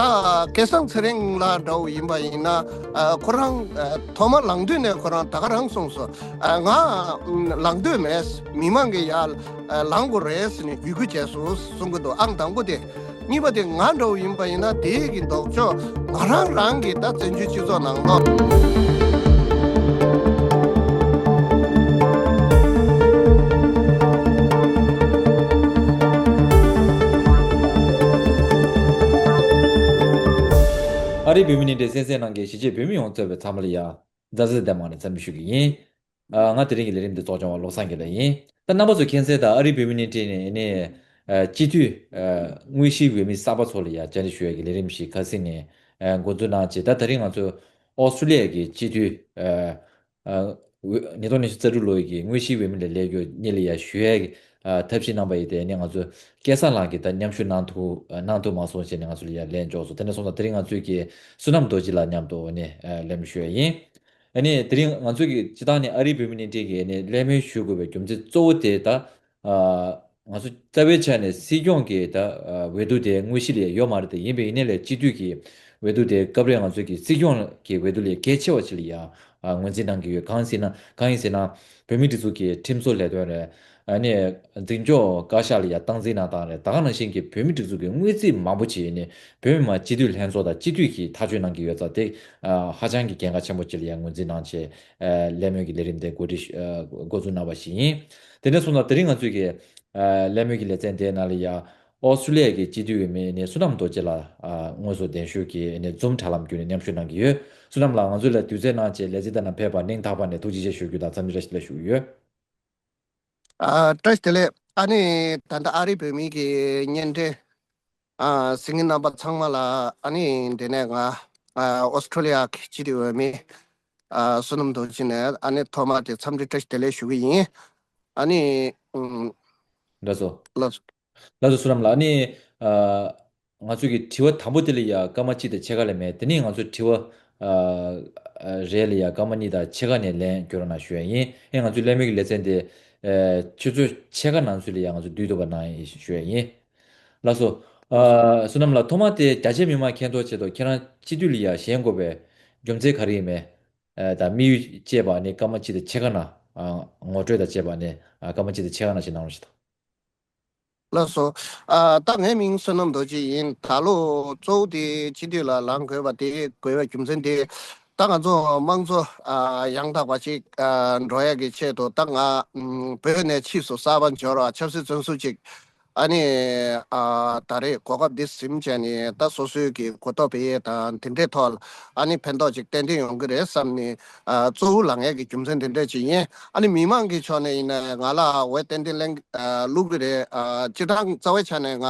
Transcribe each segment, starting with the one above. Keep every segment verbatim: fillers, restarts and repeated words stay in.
ཨ། སྐལ་བཟང་ཚེ་རིང་ལགས་འདྲ་བོ་ཡིན་པ་ཡིན་ན། ཨ། ཁོ་རང་ཨ། ཐོག་མ་ལངས་དུས་ནས་ཁོ་རང་ད་ག་རང་གསུངས་སོང་། ཨ། ང་ཨ། ལངས་འདོད་མེད། མི་མང་གིས་ཡར་ཨ། ལངས་དགོས་རེད་ཟེར་ནས་ཡོད་རྒུ་བྱས་སོང་གསུང་གི་འདུག་ཨང་དང་པོ་དེ། གཉིས་པ་དེ་ང་འདྲ་བོ་ཡིན་པ་ཡིན་ན། དེའི་གི་ལྡོག་ཕྱོགས་ང་རང་རང་གི་ད་བཙན་བྱོལ་སྤྱི་ཚོགས་ནང་ལོགས། ཨ་རིའི་བོད་མི་ནི་འདྲའི་གསན་གཟིགས་གནང་མཁན་གཞིས་བྱེས་བོད་མི་ཡོངས་གཙོས་པའི་ཚང་མ་ལ་ཡ། མཛའ་བརྩེ་ལྡན་པ་ནས་འཚམས་འདྲི་ཞུ་གི་ཡིན། ཨ། ང་དེ་རིང་གི་ལས་རིམ་འདི་གཙོ་སྐྱོང་བ་བློ་བཟང་དགེ་ལེགས་ཡིན། ད་རྣམ་པ་ཚོས་མཁྱེན་གསལ་ལྟར་ཨ་རིའི་བོད་མི་ནི་འདྲའི་ནས་ནས་ཨ། སྤྱི་འཐུས་ཨ། དངོས་གཞིའི་འོས་མི་གསར་པ་ཚོ་ལ་ཡ་བཅར་འདྲི་ཞུ་ཡས་ཀྱི་ལས་རིམ་ཞིག་ཁ་སང་ནས་ཨ། འགོ་འཛུགས་གནང་བྱས། ད་དེ་རིང་ང་ཚོ་ཨོ་སི་ཀྲོ་ལི་ཡ་གི་སྤྱི་འཐུས་ཨ། ཨ། འོས། ཉིས་སྟོང་ཉི་ཤུ་རྩ་དྲུག་ལོ་ཡི་གི་དངོས་གཞིའི་འོས་མི་ལ་སླེབས་རྒྱུ་གཉིས་ལ་ཡ་ཞུ་ཡས་ཀྱི་ཨ། ཐབས་ཤེས་གནང་པ་ཡིན། དེ་ནས་ང་ཚོ་སྐལ་བཟང་ལགས་ཀྱིས་ད་མཉམ་ཞུགས་གནང་ཐུབ་ཨ། གནང་ཐུབ་མ་སོང་བྱས་ནས་ང་ཚོ་ལ་ཡ་ལན་འབྱོར་སོང་། དེ་ནས་སོང་ཙང་དེ་རིང་ང་ཚོས་ཀྱི་བསོད་ནམས་རྡོ་རྗེ་ལགས་མཉམ་དུ་ཨ་ནི་ཨ། གླེང་མོལ་ཞུ་ཡ་ཡིན། ཨ་ནི་དེ་རིང་ང་ཚོས་ཀྱི་སྤྱི་བཏང་ནས་ཨ་རིའི་བོད་མི་ནི་འདྲའི་གི་ཨ་ནི་གླེང་མོལ་ཞུ་དགོས་པའི་རྒྱུ་མཚན་གཙོ་བོ་དེ་ད་ཨ། ང་ཚོ་རྩ་བའི་ཆ་ནས་སྲིད་སྐྱོང་གི་ད་ཨ། འོས་བསྡུ་དེ་དངོས་གཞི་ལ་ཡ་ཡོད་མ་རེད། དེ་ཡིན་པས་ཡིན་ནའི་ལས་སྤྱི་འཐུས་ཀྱི་འོས་བསྡུ་དེ་སྐབས་རེ་ང་ཚོས་ཀྱི་སྲིད་སྐྱོང་གི་འོས་བསྡུ་ལས་གལ་ཆེ་བ་ཞིག་ལ་ཡ་ཨ། ངོས་འཛིན་གནང་གི་ཡོད། གང་ཟེར་ན། གང་ཡིན་ཟེར་ན། བོད་མིའི་སྒྲིག་འཛུགས་ཀྱི་ཁྲིམས་བཟོ་ལས་དོན་རེད། ཨ་ནི་འཛིན་སྐྱོང་བཀའ་ཤག་ལ་ཡ་སྟངས་འཛིན་གནང་སྟངས་རེད། ད་ག་ནང་བཞིན་གྱི་བོད་མིའི་སྒྲིག་འཛུགས་ཀྱི་དངུལ་རྩིས་མང་པོ་བྱས་ནས་བོད་མི་མང་སྤྱི་འཐུས་ལྷན་ཚོགས་དང་སྤྱི་འཐུས་ཀྱིས་ཐག་གཅོད་གནང་གི་ཡོད་ཙང་། དེ་ཨ། ཧ་ཅང་གི་གལ་འགངས་ཆེན་པོ་ཅིག་ལ་ཡ་ངོས་འཛིན་གནང་བྱས་ཨ། གླེང་མོལ་གྱི་ལས་རིམ་དེ་གོ་སྒྲིག་ཨ། འགོ་འཛུགས་གནང་བ་ཞིག་ཡིན། དེ་ནས་སོང་ཙང་དེ་རིང་ང་ཚོས་ཀྱི་ཨ། གླེང་མོལ་གྱི་ལེ་ཚན་དེའི་ནང་ལ་ཡ་ཨོ་སི་ཀྲོ་ལི་ཡ་གི་སྤྱི་འཐུས་འོས་མི་ནི་བསོད་ནམས་རྡོ་རྗེ་ལགས་ཨ། དངོས་སུ་གདན་ཞུ་གིས་ནི་ཛུམ་དྲ་ལམ་བརྒྱུད་ནས་མཉམ་ཞུགས་གནང་གི་ཡོད། བསོད་ནམས་ལགས། ང་ཚོ་ལ་དུས་ཚོད་གནང་བྱས་ལེ་ཚན་དེ་ནང་ཕེབས་པར་སྙིང་ཐག་པ་ནས་ཐུགས་རྗེ་ཆེ་ཞུ་རྒྱུ་དང་འཚམས་འདྲི་བཀྲ་ཤིས་བདེ་ལེགས་ཞུ་གི་ཡོད། ཨ། བཀྲ་ཤིས་བདེ་ལེགས། ཨ་ནི་ད་ལྟ་ཨ་རིའི་བོད་མི་གི་བརྙན་འཕྲིན་ཨ། གཟིགས་མཁན་རྣམ་པ་ཚང་མ་ལ་ཨ་ནི་འདི་ནས་ང་ཨ། ཨོ་སི་ཀྲོ་ལི་ཡ་གི་སྤྱི་འཐུས་འོས་མི་ཨ། བསོད་ནམས་རྡོ་རྗེ་ནས་ཨ་ནི་ཐོག་མ་དེ་འཚམས་འདྲི་བཀྲ་ཤིས་བདེ་ལེགས་ཞུ་གི་ཡིན། ཨ་ནི་ཨུམ། ལགས་སོ། ལགས་སོ། ལགས་སོ། བསོད་ནམས་ལགས། ཨ་ནི་ཨ། ང་ཚོ་གི་དྲི་བ་དང་པོ་དེ་ལ་ཡ་སྐར་མ་གཅིག་དང་ཕྱེད་ཀ་ལས་མེད། དེ་ནས་ང་ཚོ་དྲི་བ་ཨ། ཨ། རེ་ལ་ཡ་སྐར་མ་གཉིས་དང་ཕྱེད་ཀ་ནས་ལན་སྐྱོན་རོགས་གནང་ཞུ་ཡ་ཡིན། ཨེ། ང་ཚོའི་གླེང་མོལ་གྱི་ལེ་ཚན་དེ་ཨ། ཆུ་ཚོད་ཕྱེད་ཀ་ནང་ཚུད་ལ་ཡ་ང་ཚོ་བསྡུ་ཐུབ་པ་གནང་ཡིན་ཞུ་ཡ་ཡིན། ལགས་སོ། ཨ། བསོད་ནམས་ལགས། ཐོག་མ་དེ་རྒྱ་ཆེ་མི་མང་མཁྱེན་རྟོགས་ཆེད་དུ་ཁྱེད་རང་སྤྱི་འཐུས་ལ་ཡ་བཞེངས་དགོས་པའི་རྒྱུ་མཚན་ག་རེ་ཡིན་མེད། ཨ། དང་དམིགས་ཡུལ་བཅས་པ་ནི་སྐར་མ་གཅིག་དང་ཕྱེད་ཀ་ནང་ཨ། ངོ་སྤྲོད་དང་བཅས་པ་ནི་ཨ། སྐར་མ་གཅིག་དང་ཕྱེད་ཀ་ནང་བཞིན་གནང་རོགས་ཞུ་དང་། ལགས་སོ། ཨ། ད་ངའི་མིང་བསོད་ནམས་རྡོ་རྗེ་ཡིན། ད་ལོ་གཙོ་བོ་དེ་སྤྱི་འཐུས་ལ་ལངས་དགོས་པ་དེ་དགོས་པའི་རྒྱུ་མཚན་དེ། ད་ང་ཚོ་དམངས་གཙོ་ཨ། ཡང་དག་པ་ཅིག་ཨ། འགྲོ་ཡ་གི་ཆེད་དུ། ད་ང་ཨམ། བོད་ནས་ཕྱིས་སུ་གསར་པ་འབྱོར་བ་ཆབ་སྲིད་བཙོན་ཟུར་ཅིག་ཨ་ནི་ཨ། ད་རེས་གོ་སྐབས་འདི་ཟིན་བྱས་ནས་ད་སོ་སོའི་གི་གོ་རྟོགས་སྤེལ་ཡས་དང་དེ་འདྲའི་ཐོག་ལ་ཨ་ནི་ཕན་ཐོགས་ཅིག་ཏན་ཏན་ཡོང་གི་རེད་བསམ་ནས། ཨ། གཙོ་བོ་ལངས་ཡས་ཀྱི་རྒྱུ་མཚན་དེ་འདྲ་ཅིག་ཡིན། ཨ་ནི་མི་མང་གི་ཕྱོགས་ནས་ཡིན་ན་ང་ལ་འོས་ཏན་ཏན་ལེན་ཨ། བླུག་གི་རེད། ཨ། སྤྱིར་བཏང་རྩ་བའི་ཆ་ནས་ང་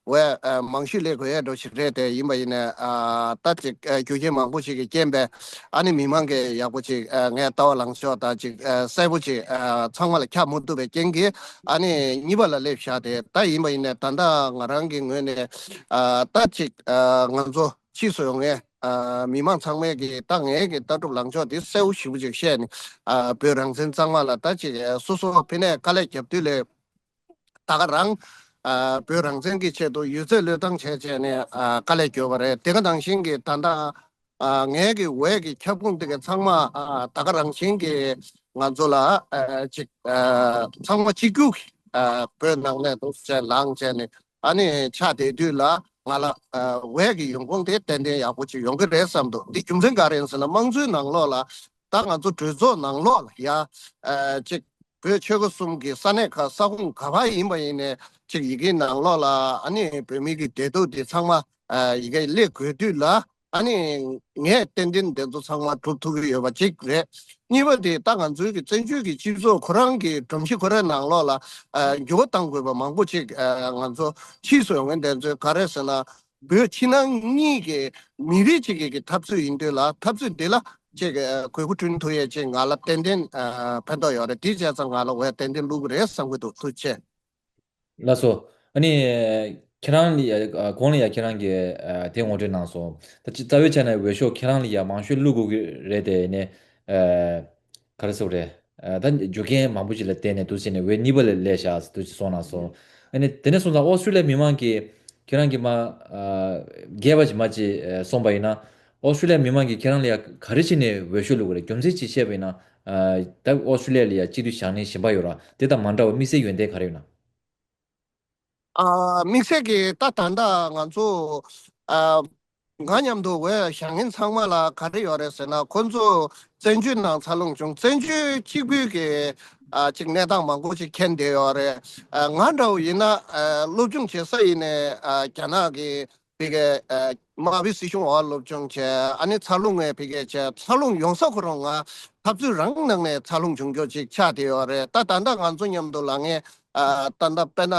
འོས་ཨ། མང་ཤོས་ལེན་དགོས་ཡས་འདྲ་ཞིག་རེད། དེ་ཡིན་པ་ཡིན་ན་ཨ། ད་ཅིག་ཨ། རྒྱུ་རྐྱེན་མང་པོ་ཞིག་གི་རྐྱེན་པས་ཨ་ནི་མི་མང་གིས་ཡག་པོ་ཅིག་ཨ། ངའི་ལྟ་བ་ལངས་ཕྱོགས་དང་ཅིག་ཨ། གསལ་པོ་ཅིག་ཨ། ཚང་མ་ལ་ཁྱབ་མི་ཐུབ་པའི་རྐྱེན་གྱིས་ཨ་ནི་གཉིས་པ་ལ་སླེབས་བཞག་སྟེ། ད་ཡིན་པ་ཡིན་ན་ད་ལྟ་ང་རང་གི་ངོས་ནས་ཨ། ད་ཅིག་ཨ། ང་ཚོ་ཕྱིས་སུ་ཡོང་མཁན་ཨ། མི་མང་ཚང་མས་ཀྱི་ད་ངའི་གི་ལྟ་གྲུབ་ལངས་ཕྱོགས་དེ་གསལ་པོ་ཞེ་པོ་ཅིག་བཤད་ནས། ཨ། བོད་རང་བཙན་གཙང་མ་ལ་ད་ཅིག་ཨ། སོ་སོ་ཕ་ནས་དཀའ་ལས་བརྒྱབ་དུས་ལས་ད་ག་རང་ཨ། བོད་རང་བཙན་གྱི་ཆེད་དུ་ཡོད་ཚད་བློས་བཏང་བྱས་བྱས་ནས་ཨ། དཀའ་ལས་བརྒྱབ་པ་རེད། དེ་ག་ནང་བཞིན་གྱི་ད་ལྟ་ཨ། ངའི་གི་འོས་ཀྱི་ཁྱབ་ཁོངས་དེ་ག་ཚང་མ་ཨ། ད་ག་རང་བཞིན་གྱི་ང་ཚོ་ལ་ཨ། ཅིག་ཨ། ཚང་མ་གཅིག་གྱུར་གྱི་ཨ། བོད་ནང་ནས་འདུག་བྱས་ལངས་བྱས་ནས། ཨ་ནི་ཆགས་བསྡད་དུས་ལ་ང་ལ་ཨ། འོས་ཀྱི་ཡོང་ཁུངས་དེ་ཏན་ཏན་ཡག་པོ་ཅིག་ཡོང་གི་རེད་བསམ་འདུག་འདི་རྒྱུ་མཚན་ག་རེ་ཡིན་ཟེར་ན། དམངས་གཙོའི་ནང་ལོགས་ལ་ད་ང་ཚོ་གྲོས་ཚོགས་ནང་ལོགས་ལ་ཡ་ཨ། ཅིག་བོད་ཆོལ་ཁ་གསུམ་གྱི་ས་གནས་ཁག་ས་ཁོངས་ག་པར་ཡིན་པ་ཡིན་ནའི་ཅིག་ཡི་གེའི་ནང་ལོགས་ལ་ཨ་ནི་བོད་མི་གི་བདེ་སྡུག་དེ་ཚང་མ་ཨ། ཡི་གེ་སླེབས་དགོས་དུས་ལ། ཨ་ནི་ངས་ཏན་ཏན་དེ་ཚོ་ཚང་མ་སྒྲུབ་ཐུབ་ཀྱི་ཡོད་པ་གཅིག་རེད། གཉིས་པ་དེ་ད་ང་ཚོའི་གི་བཙན་བྱོལ་གྱི་སྤྱི་ཚོགས་ཁོ་རང་གི་སྒྲོམ་གཞི་ཁོ་རའི་ནང་ལོགས་ལ་ཨ། འགྱུར་བ་གཏང་དགོས་པ་མང་པོ་ཅིག་ཨ། ང་ཚོ་ཕྱིས་སུ་ཡོང་མཁན་དེ་ཚོས་ག་རེ་ཟེར་ན། བོད་ཕྱི་ནང་གཉིས་ཀྱི་མི་རིགས་གཅིག་གི་གི་འཐབ་རྩོད་ཡིན་དུས་ལ། འཐབ་རྩོད་འདི་ལ་ཅིག་ཨ། དགོས་མཁོ་བསྐྲུན་ཐུབ་ཡས་ཅིག་ང་ལ་ཏན་ཏན་ཨ། ཕན་ཐོགས་ཡོད་རེད། དེ་བྱས་ཙང་ང་ལ་འོས་ཏན་ཏན་བླུག་གི་རེད་བསམ་གྱི་འདུག་ཐུགས་རྗེ་ཆེ། ལགས་སོ། ཨ་ནི་ཁྱེད་རང་ལ་ཡ། ཨ། གོང་ལ་ཡ་ཁྱེད་རང་གིས་ཨ། དེ་ངོ་སྤྲོད་གནང་སོང་། ད་ཅི་རྩ་བའི་ཆ་ནས་འོས་ཤོག་ཁྱེད་རང་ལ་ཡ་མང་ཤོས་བླུག་དགོས་ཀྱི་རེད་དེ་ནས། ཨ། ག་རེ་ཟེར་དགོས་རེད། ཨ། ད་རྒྱུ་རྐྱེན་མང་པོ་ཞིག་ལ་བརྟེན་ནས་འདུག་བྱས་ནས་འོས་གཉིས་པ་ལ་སླེབས་བཞག་འདུག་བྱས་གསུངས་གནང་སོང་། ཨ་ནི་དེ་ནས་སོང་ཙང་ཨོ་སི་ཀྲོ་ལི་ཡའི་མི་མང་གིས་ ཁྱེད་རང་གིས་མ་ཨ་རྒྱས་པ་ཅིག་མ་ཅིག་ཨ་གསུངས་པ་ཡིན་ན། ཨོ་སི་ཀྲི་ལི་ཡ་མི་མང་གིས་ཁྱེད་རང་ལ་ཡ་ག་རེ་བྱས་ནས་འོས་ཤོག་བླུགས་པ་རེད། རྒྱུ་མཚན་ཅིག་བཤད་པ་ཡིན་ན། ཨ་ད་ཨོ་སི་ཀྲི་ལི་ཡ་ལ་ཡ་སྤྱི་འཐུས་བཞག་མཁན་གཞན་པ་ཡོད་ར། དེ་དང་མ་འདྲ་བ་དམིགས་བསལ་ཡོན་ཏན་ག་རེ་ཡོད་ན། ཨ་དམིགས་བསལ་གྱི་ད་ད་ལྟ་ང་ཚོ་ཨ་ང་མཉམ་དུ་འོས་བཞག་མཁན་ཚང་མ་ལ་ག་རེ་ཡོད་རེད་ཟེར་ན། ཁོ་ཚོ་བཙན་བྱོལ་ནང་འཚར་ལོངས་བྱུང་། བཙན་བྱོལ་གཅིག་པུའི་གི་ཨ་ཅིག་གནས་སྟངས་མང་པོ་ཅིག་མཁྱེན་བསྡད་ཡོད་རེད། ཨ་ང་འདྲ་བོ་ཡིན་ན་ཨ་སློབ་སྦྱོང་བྱེད་ས་ཡིན་ནའི་ཨ་རྒྱ་ནག་གི་ཕ་གིའི་ཨ་དམར་པོའི་སྲིད་གཞུང་འོག་སློབ་སྦྱོང་བྱས། ཨ་ནི་འཚར་ལོངས་ངས་ཕ་གིའི་བྱས། འཚར་ལོངས་ཡོང་ས་ཁོ་རང་ང་འཐབ་རྩོད་རང་ནང་ནས་འཚར་ལོངས་བྱུང་རྒྱུ་ཅིག་ཆགས་བསྡད་ཡོད་རེད། ད་ད་ལྟ་ང་ཚོ་མཉམ་དུ་ལངས་མཁན་ཨ་ད་ལྟ་དཔེར་ན་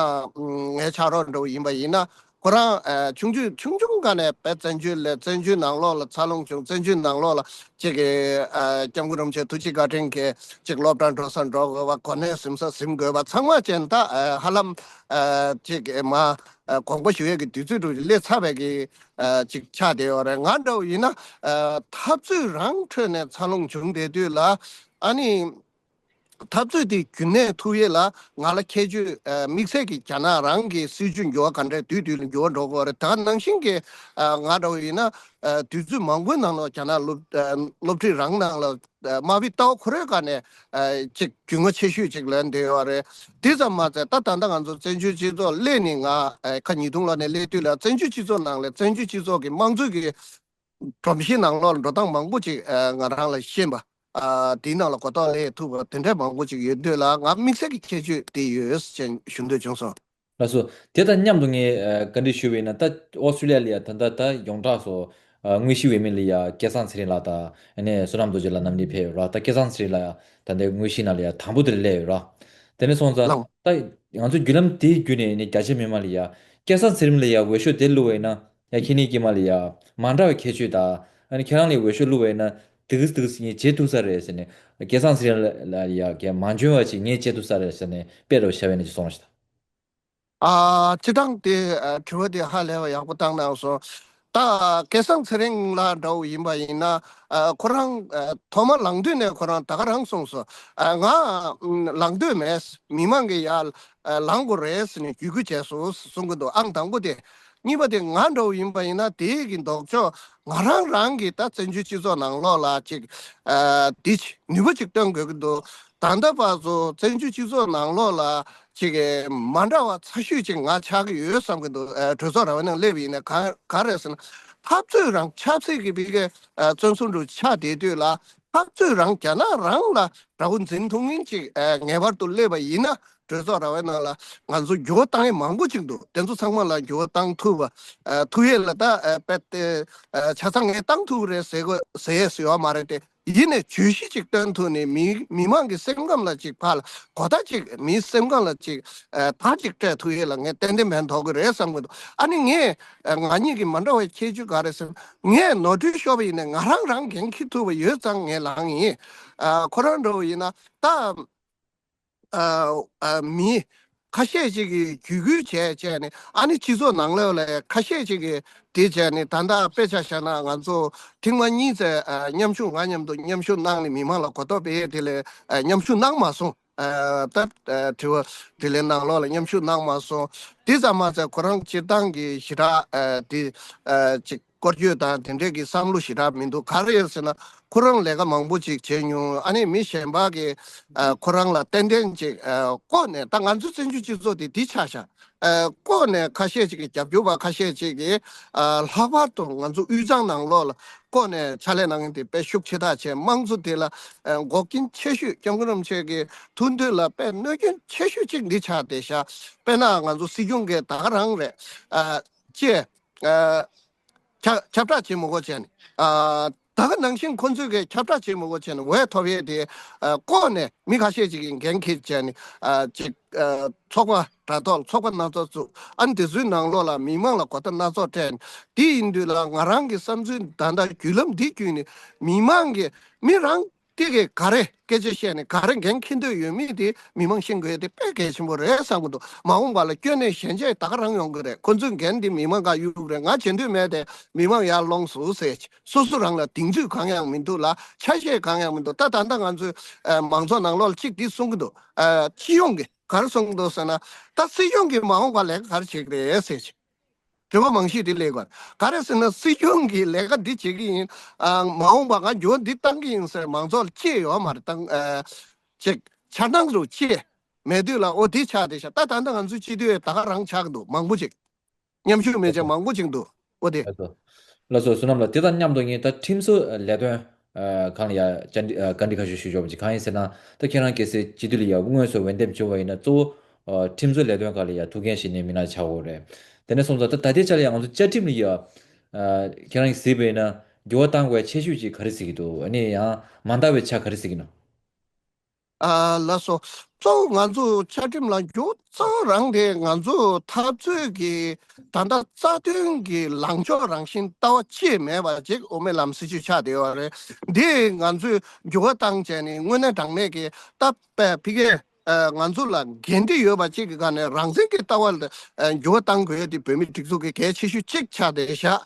ངའི་ཕྱག་རོགས་འདྲ་བོ་ཡིན་པ་ཡིན་ན། ཁོ་རང་ཨ་ཆུང་ཆུང་ཆུང་ཆུང་སྒང་ནས་དཔེ་བཙན་བྱོལ་ལ་བཙན་བྱོལ་ནང་ལོགས་ལ་འཚར་ལོངས་བྱུང་། བཙན་བྱོལ་ནང་ལོགས་ལ་ཅིག་གི་ཨ་སྐྱབས་མགོན་རིན་པོ་ཆེ་ཐུགས་རྗེ་བཀའ་དྲིན་གྱིས་ཅིག་སློབ་གྲྭ་འགྲོ་ས་འགྲོ་དགོས་པ། གོ་གནས་ཟིན་ས་ཟིན་དགོས་པ། ཚང་མ་བྱས་ན་ད་ཨ་ཧ་ལམ་ཨ་ཅིག་གི་མ་ཨ་དགོངས་པ་ཞུ་ཡས་ཀྱི་དུས་ཚོད་དུ་སླེབས་ཚར་བའི་གི་ཨ་ཅིག་ཆགས་བསྡད་ཡོད་རེད། ང་འདྲ་བོ་ཡིན་ན་ཨ་འཐབ་རྩོད་རང་ཁྲོད་ནས་འཚར་ལོངས་བྱུང་བསྡད་དུས་ལ། ཨ་ནི། འཐབ་རྩོད་དེ་རྒྱུན་གནས་ཐུབ་ཡས་ལ་ང་ལ་ཁྱད་ཆོས་ཨ་དམིགས་བསལ་གྱི་རྒྱ་ནག་རང་གི་སྲིད་བྱུས་འགྱུར་བ་ག་འདྲས་དུས་དུས་ལ་འགྱུར་བ་འགྲོ་གི་ཡོད་རེད། ད་ག་ནང་བཞིན་གྱི་ཨ་ང་འདྲ་བོ་ཡིན་ན་ཨ་དུས་ཚོད་མང་པོའི་ནང་ལ་རྒྱ་ནག་སློབ་ཨ་སློབ་ཁྲིད་རང་ནང་ལ་ཨ་དམར་པོའི་ལྟ་བ་ཁོ་རའི་སྒང་ནས་ཨ་ཅིག་རྒྱུས་མངའ་ཆེ་ཤོས་ཅིག་ལོན་བསྡད་ཡོད་རེད། དེ་ཙམ་མ་ཟད་ད་ད་ལྟ་ང་ཚོ་བཙན་བྱོལ་སྤྱི་ཚོགས་སླེབས་ནས། ང་ཨ་ཁ་ཉིས་སྟོང་ལོ་ནས་སླེབས་དུས་ལ་བཙན་བྱོལ་སྤྱི་ཚོགས་ནང་ལ་བཙན་བྱོལ་སྤྱི་ཚོགས་ཀྱི་དམངས་གཙོ་གི་སྒྲོམ་གཞི་ནང་ལོགས་ལ་འགྲོ་སྟངས་མང་པོ་ཅིག་ཨ་ང་རང་ལ་ཤེས་པ། ཨ་དེའི་ནང་ལ་གོ་རྟོགས་སླེབས་ཐུབ་པ་དེ་འདྲ་མང་པོ་ཅིག་ཡོད་དུས་ལ། ང་དམིགས་བསལ་གྱི་ཁྱད་ཆོས་དེ་ཡོད་ཅེས་ཞུ་འདོད་བྱུང་སོང་། ལགས་སོ། དེ་དང་མཉམ་དུ་ངས་ཨ་བཀའ་འདྲི་ཞུས་པ་ཡིན་ན། ད་ཨོ་སི་ཀྲི་ལི་ཡ་ལ་ཡ་ད་ལྟ་ད་ཡོངས་གྲགས་སུ་ཨ་དངོས་གཞི་འོས་མི་ལ་ཡ་སྐལ་བཟང་ཚེ་རིང་ལགས་དང་། ཨ་ནི་བསོད་ནམས་རྡོ་རྗེ་ལགས་རྣམ་གཉིས་ཕེབས་ཡོད་ར། ད་སྐལ་བཟང་ཚེ་རིང་ལགས་ཡ་ད་ལྟའི་དངོས་གཞི་ནང་ལ་ཡ་དང་པོ་དེ་ལ་སླེབས་ཡོད་ར། དེ་ནས་སོང་ཙང་ལགས། ད་ང་ཚོ་བརྒྱུད་ལམ་དེའི་བརྒྱུད་ནས་ནི་རྒྱ་ཆེ་མི་མང་ལ་ཡ་སྐལ་བཟང་ཚེ་རིང་ལ་ཡ་འོས་ཤོག་དེ་བླུགས་པ་ཡིན་ན། ཡ་ཁྱེད་གཉིས་ཀྱི་མ་ལ་ཡ་མ་འདྲ་བའི་ཁྱད་ཆོས་དང་། ཨ་ནི་ཁྱེད་རང་ལ་འོས་ཤོག་བླུགས་པ་ཡིན་ན་དེ་གི་དེ་གི་ངས་བྱེད་ཐུབ་ས་རེད་ཟེར་ནས། སྐལ་བཟང་ཚེ་རིང་ལ་ཡ་གི་མ་འཇོན་པ་ཅིག་ངས་བྱེད་ཐུབ་ས་རེད་ཟེར་ནས་དཔེ་རུ་བཞག་པ་ཡིན་ན་ཅིག་གསུངས་རོགས་ཞུ་དང་། ཨ་སྤྱིར་བཏང་དེ་ཨ་དྲི་བ་དེ་ཧ་ལས་པ་ཡག་པོ་བཏང་གནང་སོང་། ད་སྐལ་བཟང་ཚེ་རིང་ལགས་འདྲ་བོ་ཡིན་པ་ཡིན་ན། ཨ་ཁོ་རང་ཨ་ཐོག་མ་ལངས་དུས་ནས་ཁོ་རང་ད་ག་རང་གསུངས་སོང་། ཨ་ང་ཨ་ལངས་འདོད་མེད། མི་མང་གིས་ཡར་ཨ་ལངས་དགོས་རེད་ཟེར་ནས་བརྒྱུད་སྐུལ་བྱས་སོང་གསུང་གི་འདུག་ཨང་དང་པོ་དེ། གཉིས་པ་དེ་ང་འདྲ་བོ་ཡིན་པ་ཡིན་ན། དེའི་གི་ལྡོག་ཕྱོགས་ང་རང་རང་གིས་ད་བཙན་བྱོལ་སྤྱི་ཚོགས་ནང་ལོགས་ལ་ཅིག་ཨ་འདི་ནུས་པ་ཅིག་སྟོན་དགོས་ཀྱི་འདུག་ད་ལྟ་བར་དུ་བཙན་བྱོལ་སྤྱི་ཚོགས་ནང་ལོགས་ལ་ཅིག་མ་འདྲ་བ་ཚ་ཤོས་ཅིག་ང་ཆགས་ཀྱི་ཡོད་བསམ་གྱི་འདུག་ཨ་གྲོས་ཚོགས་ར་བའི་ནང་སླེབས་ཡིན་ན་ག་ག་རེ་ཟེར་ན། འཐབ་རྩོད་རང་ཆབ་སྲིད་ཀྱི་བི་གའི་ཨ་བཙོན་ཟུར་དུ་ཆགས་བསྡད་དུས་ལ། འཐབ་རྩོད་རང་རྒྱ་ནག་རང་ལ་དགྲ་བོ་འཛིན་ཐུབ་མཁན་ཅིག་ཨ་ངེས་པར་དུ་སླེབས་པ་ཡིན་ན། གྲོས་ཚོགས་ར་བའི་ནང་ལ་ང་ཚོ་འགྱུར་བ་བཏང་ཡས་མང་པོ་ཅིག་འདུག་དེ་ཚོ་ཚང་མ་ལ་འགྱུར་བ་བཏང་ཐུབ་པ་ཨ་ཐུབ་ཡས་ལ་ད་ཨ་དཔེ་དེ་ཨ་ཆ་ཚང་ངས་བཏང་ཐུབ་རེད་ཟེར་དགོས་ཟེར་ཡས་སུ་ཡོད་མ་རེད་དེ། ཡིན་ནའི་བརྗོད་གཞི་ཅིག་སྟོན་ཐུབ་ནས། མི་མི་མང་གི་སེམས་ཁམས་ལ་ཅིག་ཕར་ལ་གོ་བརྡ་ཅིག་མིའི་སེམས་ཁམས་ལ་ཅིག་ཨ་བརྡ་ཅིག་སྤྲད་ཐུབ་ཡས་ལ་ངས་ཏན་ཏན་ཕན་ཐོགས་ཀྱི་རེད་བསམ་གྱི་འདུག་ཨ་ནི་ངས་ཨ་ང་གཉིས་ཀྱི་མ་འདྲ་བའི་ཁྱད་ཆོས་ག་རེ་ཟེར་ན། ངས་ནོར་འཁྲུལ་ཤོར་བ་ཡིན་ནའི་ང་རང་རང་འགན་འཁྱེར་ཐུབ་པ་ཡོད་ཙང་ངས་ལངས་ཡིན། ཨ་ཁོ་རང་འདྲ་བོ་ཡིན་ན་ད། ཨ་ཨ་མི་ཁ་ཤས་ཅིག་གིས་བརྒྱུད་སྐུལ་བྱས་བྱས་ནས། ཨ་ནི་སྤྱི་ཚོགས་ནང་ལོགས་ལ་ཁ་ཤས་ཅིག་གིས་དེ་བྱས་ནས། ད་ལྟ་དཔེ་ཆ་བཞག་ན་ང་ཚོ་ཐེངས་མ་གཉིས་ཙམ་ཨ་མཉམ་ཞུགས། ང་མཉམ་དུ་མཉམ་ཞུགས་གནང་ནས་མི་མང་ལ་གོ་རྟོགས་སྤེལ་ཡས་དེ་ལ་ཨ་མཉམ་ཞུགས་གནང་མ་སོང་། ཨ་ད་ཨ་དྲི་བ་དེ་ལའི་ནང་ལོགས་ལ་མཉམ་ཞུགས་གནང་མ་སོང་། དེ་ཙམ་མ་ཟད་ཁོ་རང་སྤྱིར་བཏང་གི་ཞེ་དྲག་ཨ་དེ་ཨ་ཅིག་སྐོར་སྐྱོད་དང་དེ་འདྲས་ཀྱི་བསམ་བློ་ཞེ་དྲག་མི་འདུག་ག་རེ་ཟེར་ན། ཁོ་རང་ལས་ཀ་མང་པོ་ཅིག་བྱས་མྱོང་། ཨ་ནི་མི་གཞན་པ་གིས་ཨ་ཁོ་རང་ལ་ཏན་ཏན་ཅིག་ཨ་བསྐོས་ནས། ད་ང་ཚོའི་བཙན་བྱོལ་སྤྱི་ཚོགས་དེ་འདི་ཆགས་ཤག་ཨ་བསྐོས་ནས་ཁ་ཤས་ཅིག་གིས་རྒྱབ་སྐྱོར་བ། ཁ་ཤས་ཅིག་གིས་ཨ་ལྷག་པར་དུ་ང་ཚོ་དབུས་གཙང་ནང་ལོགས་ལ་བསྐོས་ནས་ཕྱག་ལས་གནང་མཁན་དེ་དཔེ་ཤུགས་ཆེ་ཐག་ཆོད། དམངས་གཙོ་དེ་ལ་ཨ་འགོག་རྐྱེན་ཆེ་ཤོས། སྐྱབས་མགོན་རིན་པོ་ཆེ་གི་ཐུགས་འདུན་ལ་དཔེ་གནོད་སྐྱོན་ཆེ་ཤོས་ཅིག་འདི་ཆགས་བསྡད་ཤག་དཔེར་ན་ང་ཚོ་སྲིད་སྐྱོང་གིས་ད་ག་རང་རེད། ཨ་ཅེས། ཨ་ཁྱབ་ཁྱབ་བསྒྲགས་བྱེད་མི་དགོས་བྱས་ནས། ཨ་ད་ག་ནང་བཞིན་ཁོ་ཚོས་ཀྱི་ཁྱབ་བསྒྲགས་བྱེད་མི་དགོས་བྱས་ནས། འོས་ཐོབ་ཡས་དེ་ཨ་བསྐོས་ནས་མི་ཁ་ཤས་ཅིག་གིས་འགན་འཁྱེར་བྱས་ནས། ཨ་ཅིག་ཨ་ཚོགས་པ་དྲ་ཐོག་ཚོགས་པ་སྣ་ཚོགས་བཙུགས། ཨ་ནི་དེ་ཚོའི་ནང་ལོགས་ལ་མི་མང་ལ་གོ་བརྡ་སྣ་ཚོགས་སྤྲད་ནས། དེ་ཡིན་དུས་ལ་ང་རང་གི་བསམ་ཚུལ། ད་ལྟ་བརྒྱུད་ལམ་འདི་བརྒྱུད་ནས་མི་མང་གིས་མི་རང་དེ་གིས་ག་རེ་སྐད་ཆ་བཤད་ནས་ག་རེ་འགན་འཁྱེར་འདོད་ཡོད་མེད་དེ་མི་མང་ཤེས་དགོས་དེ་དཔེ་གལ་ཆེན་པོ་རེད་བསམ་གྱི་འདུག་མ་འོངས་པ་ལ་སྐྱོན་ནས་ཞན་ཆ་ད་ག་རང་ཡོང་གི་རེད། ཁོ་ཚོའི་འགན་དེ་མི་མང་ག་གཡུག་རེད། ང་བྱེད་འདོད་མེད་དེ་མི་མང་ཡར་ལོངས་སུ་ཟེར། སོ་སོ་རང་ལ་གདེང་ཚོད་གང་ཡང་མི་འདུག་ལ། ཆ་ཤས་གང་ཡང་མི་འདུག་ད་ད་ལྟ་ང་ཚོའི་ཨ་མང་ཚོགས་ནང་ལོགས་ལ་གཅིག་འདི་གསུང་གི་འདུག་ཨ་སྤྱི་ཡོངས་ཀྱི་ག་རེ་གསུང་གི་འདུག་ཟེར་ན། ད་སྲིད་སྐྱོང་གིས་མ་འོངས་པ་ལས་ཀ་ག་རེ་བྱེད་ཀྱི་རེད་ཟེར། དྲི་བ་མང་ཤོས་དེ་སླེབས་ཀྱི་ཡོད་རེད། ག་རེ་ཟེར་ན་སྲིད་སྐྱོང་གིས་ལས་ཀ་འདི་བྱེད་ཀྱི་ཡིན། ཨ། མ་འོངས་པ་ང་འགྱུར་བ་འདི་བཏང་གི་ཡིན་ཟེར་མང་ཚོགས་ལ་གཅེས་ཡོད་མ་རེད། བཏང་། ཨ། ཅིག་འཆར་སྣང་རུ་གཅེས་མེད་དུས་ལ་ཨོ་དེ་ཆགས་བསྡད་ཤག་ད་ད་ལྟ་ང་ཚོའི་སྤྱི་འཐུས་ད་ག་རང་ཆགས་འདུག་མང་པོ་ཅིག་མཉམ་ཞུགས་མེད་ཅིག་མང་པོ་ཅིག་འདུག་ཨོ་དེ། ལགས་སོ། ལགས་སོ། བསོད་ནམས་ལགས། དེ་དང་མཉམ་དུ་ངས་ད་ཁྲིམས་བཟོ་ལས་དོན་ཨ་སྒང་ལ་ཡ་བཅར་འདྲི་ཨ་བཀའ་འདྲི་ཁ་ཤས་ཞུ་ཆོག་པ་ཅིག་གང་ཡིན་ཟེར་ན། ད་ཁྱེད་རང་གལ་སྲིད་སྤྱི་འཐུས་ལ་ཡ་དངོས་སུ་འོས་འདེམས་བྱུང་བ་ཡིན་ན་གཙོ་བོ་ཨ་ཁྲིམས་བཟོ་ལས་དོན་སྒང་ལ་ཡ་ཐུགས་འགན་བཞེས་མཁན་མི་སྣ་ཆགས་ཡོད་རེད། དེ་ནས་སོང་ཙང་ད་ད་ལྟའི་ཆ་ལ་ཡ་ང་ཚོ་བཅའ་ཁྲིམས་ལ་ཡ་ཨ་ཁྱེད་རང་གིས་གཟིགས་པ་ཡིན་ན་འགྱུར་བ་གཏང་དགོས་ཆེ་ཤོས་ཅིག་ག་རེ་གཟིགས་ཀྱི་འདུག་ཨ་ནི་ཡང་མ་འདང་བའི་ཆ་ག་རེ་གཟིགས་ཀྱི་འདུག་ཨ། ལགས་སོ། གཙོ་བོ་ང་ཚོ་བཅའ་ཁྲིམས་ལ་འགྱུར་གཙོ་བོ་རང་དེ་ང་ཚོ་འཐབ་རྩོད་ཀྱི་ད་ལྟ་རྩ་དོན་གྱི་ལངས་ཕྱོགས་རང་བཞིན་ལྟ་བ་ཅིག་མེད་པ་ཅིག་དབུ་མའི་ལམ་སྲིད་བྱུས་ཆགས་བསྡད་ཡོད་རེད། འདི་ང་ཚོས་འགྱུར་བ་བཏང་བྱས་ནས་དངོས་གནས་དྲང་གནས་ཀྱི་ད་ཕ་གིའི་ཨ་ང་ཚོ་ལ་འགན་འཁྲི་ཡོད་པ་ཅིག་གི་སྒང་ནས་རང་བཙན་གྱི་ལྟ་བ་ལ་ཨ་འགྱུར་བ་བཏང་དགོས་ཡ་དེ་བོད་མིའི་སྒྲིག་འཛུགས་ཀྱི་གལ་ཆེ་ཤོས་གཅིག་ཆགས་བསྡད་བཞག་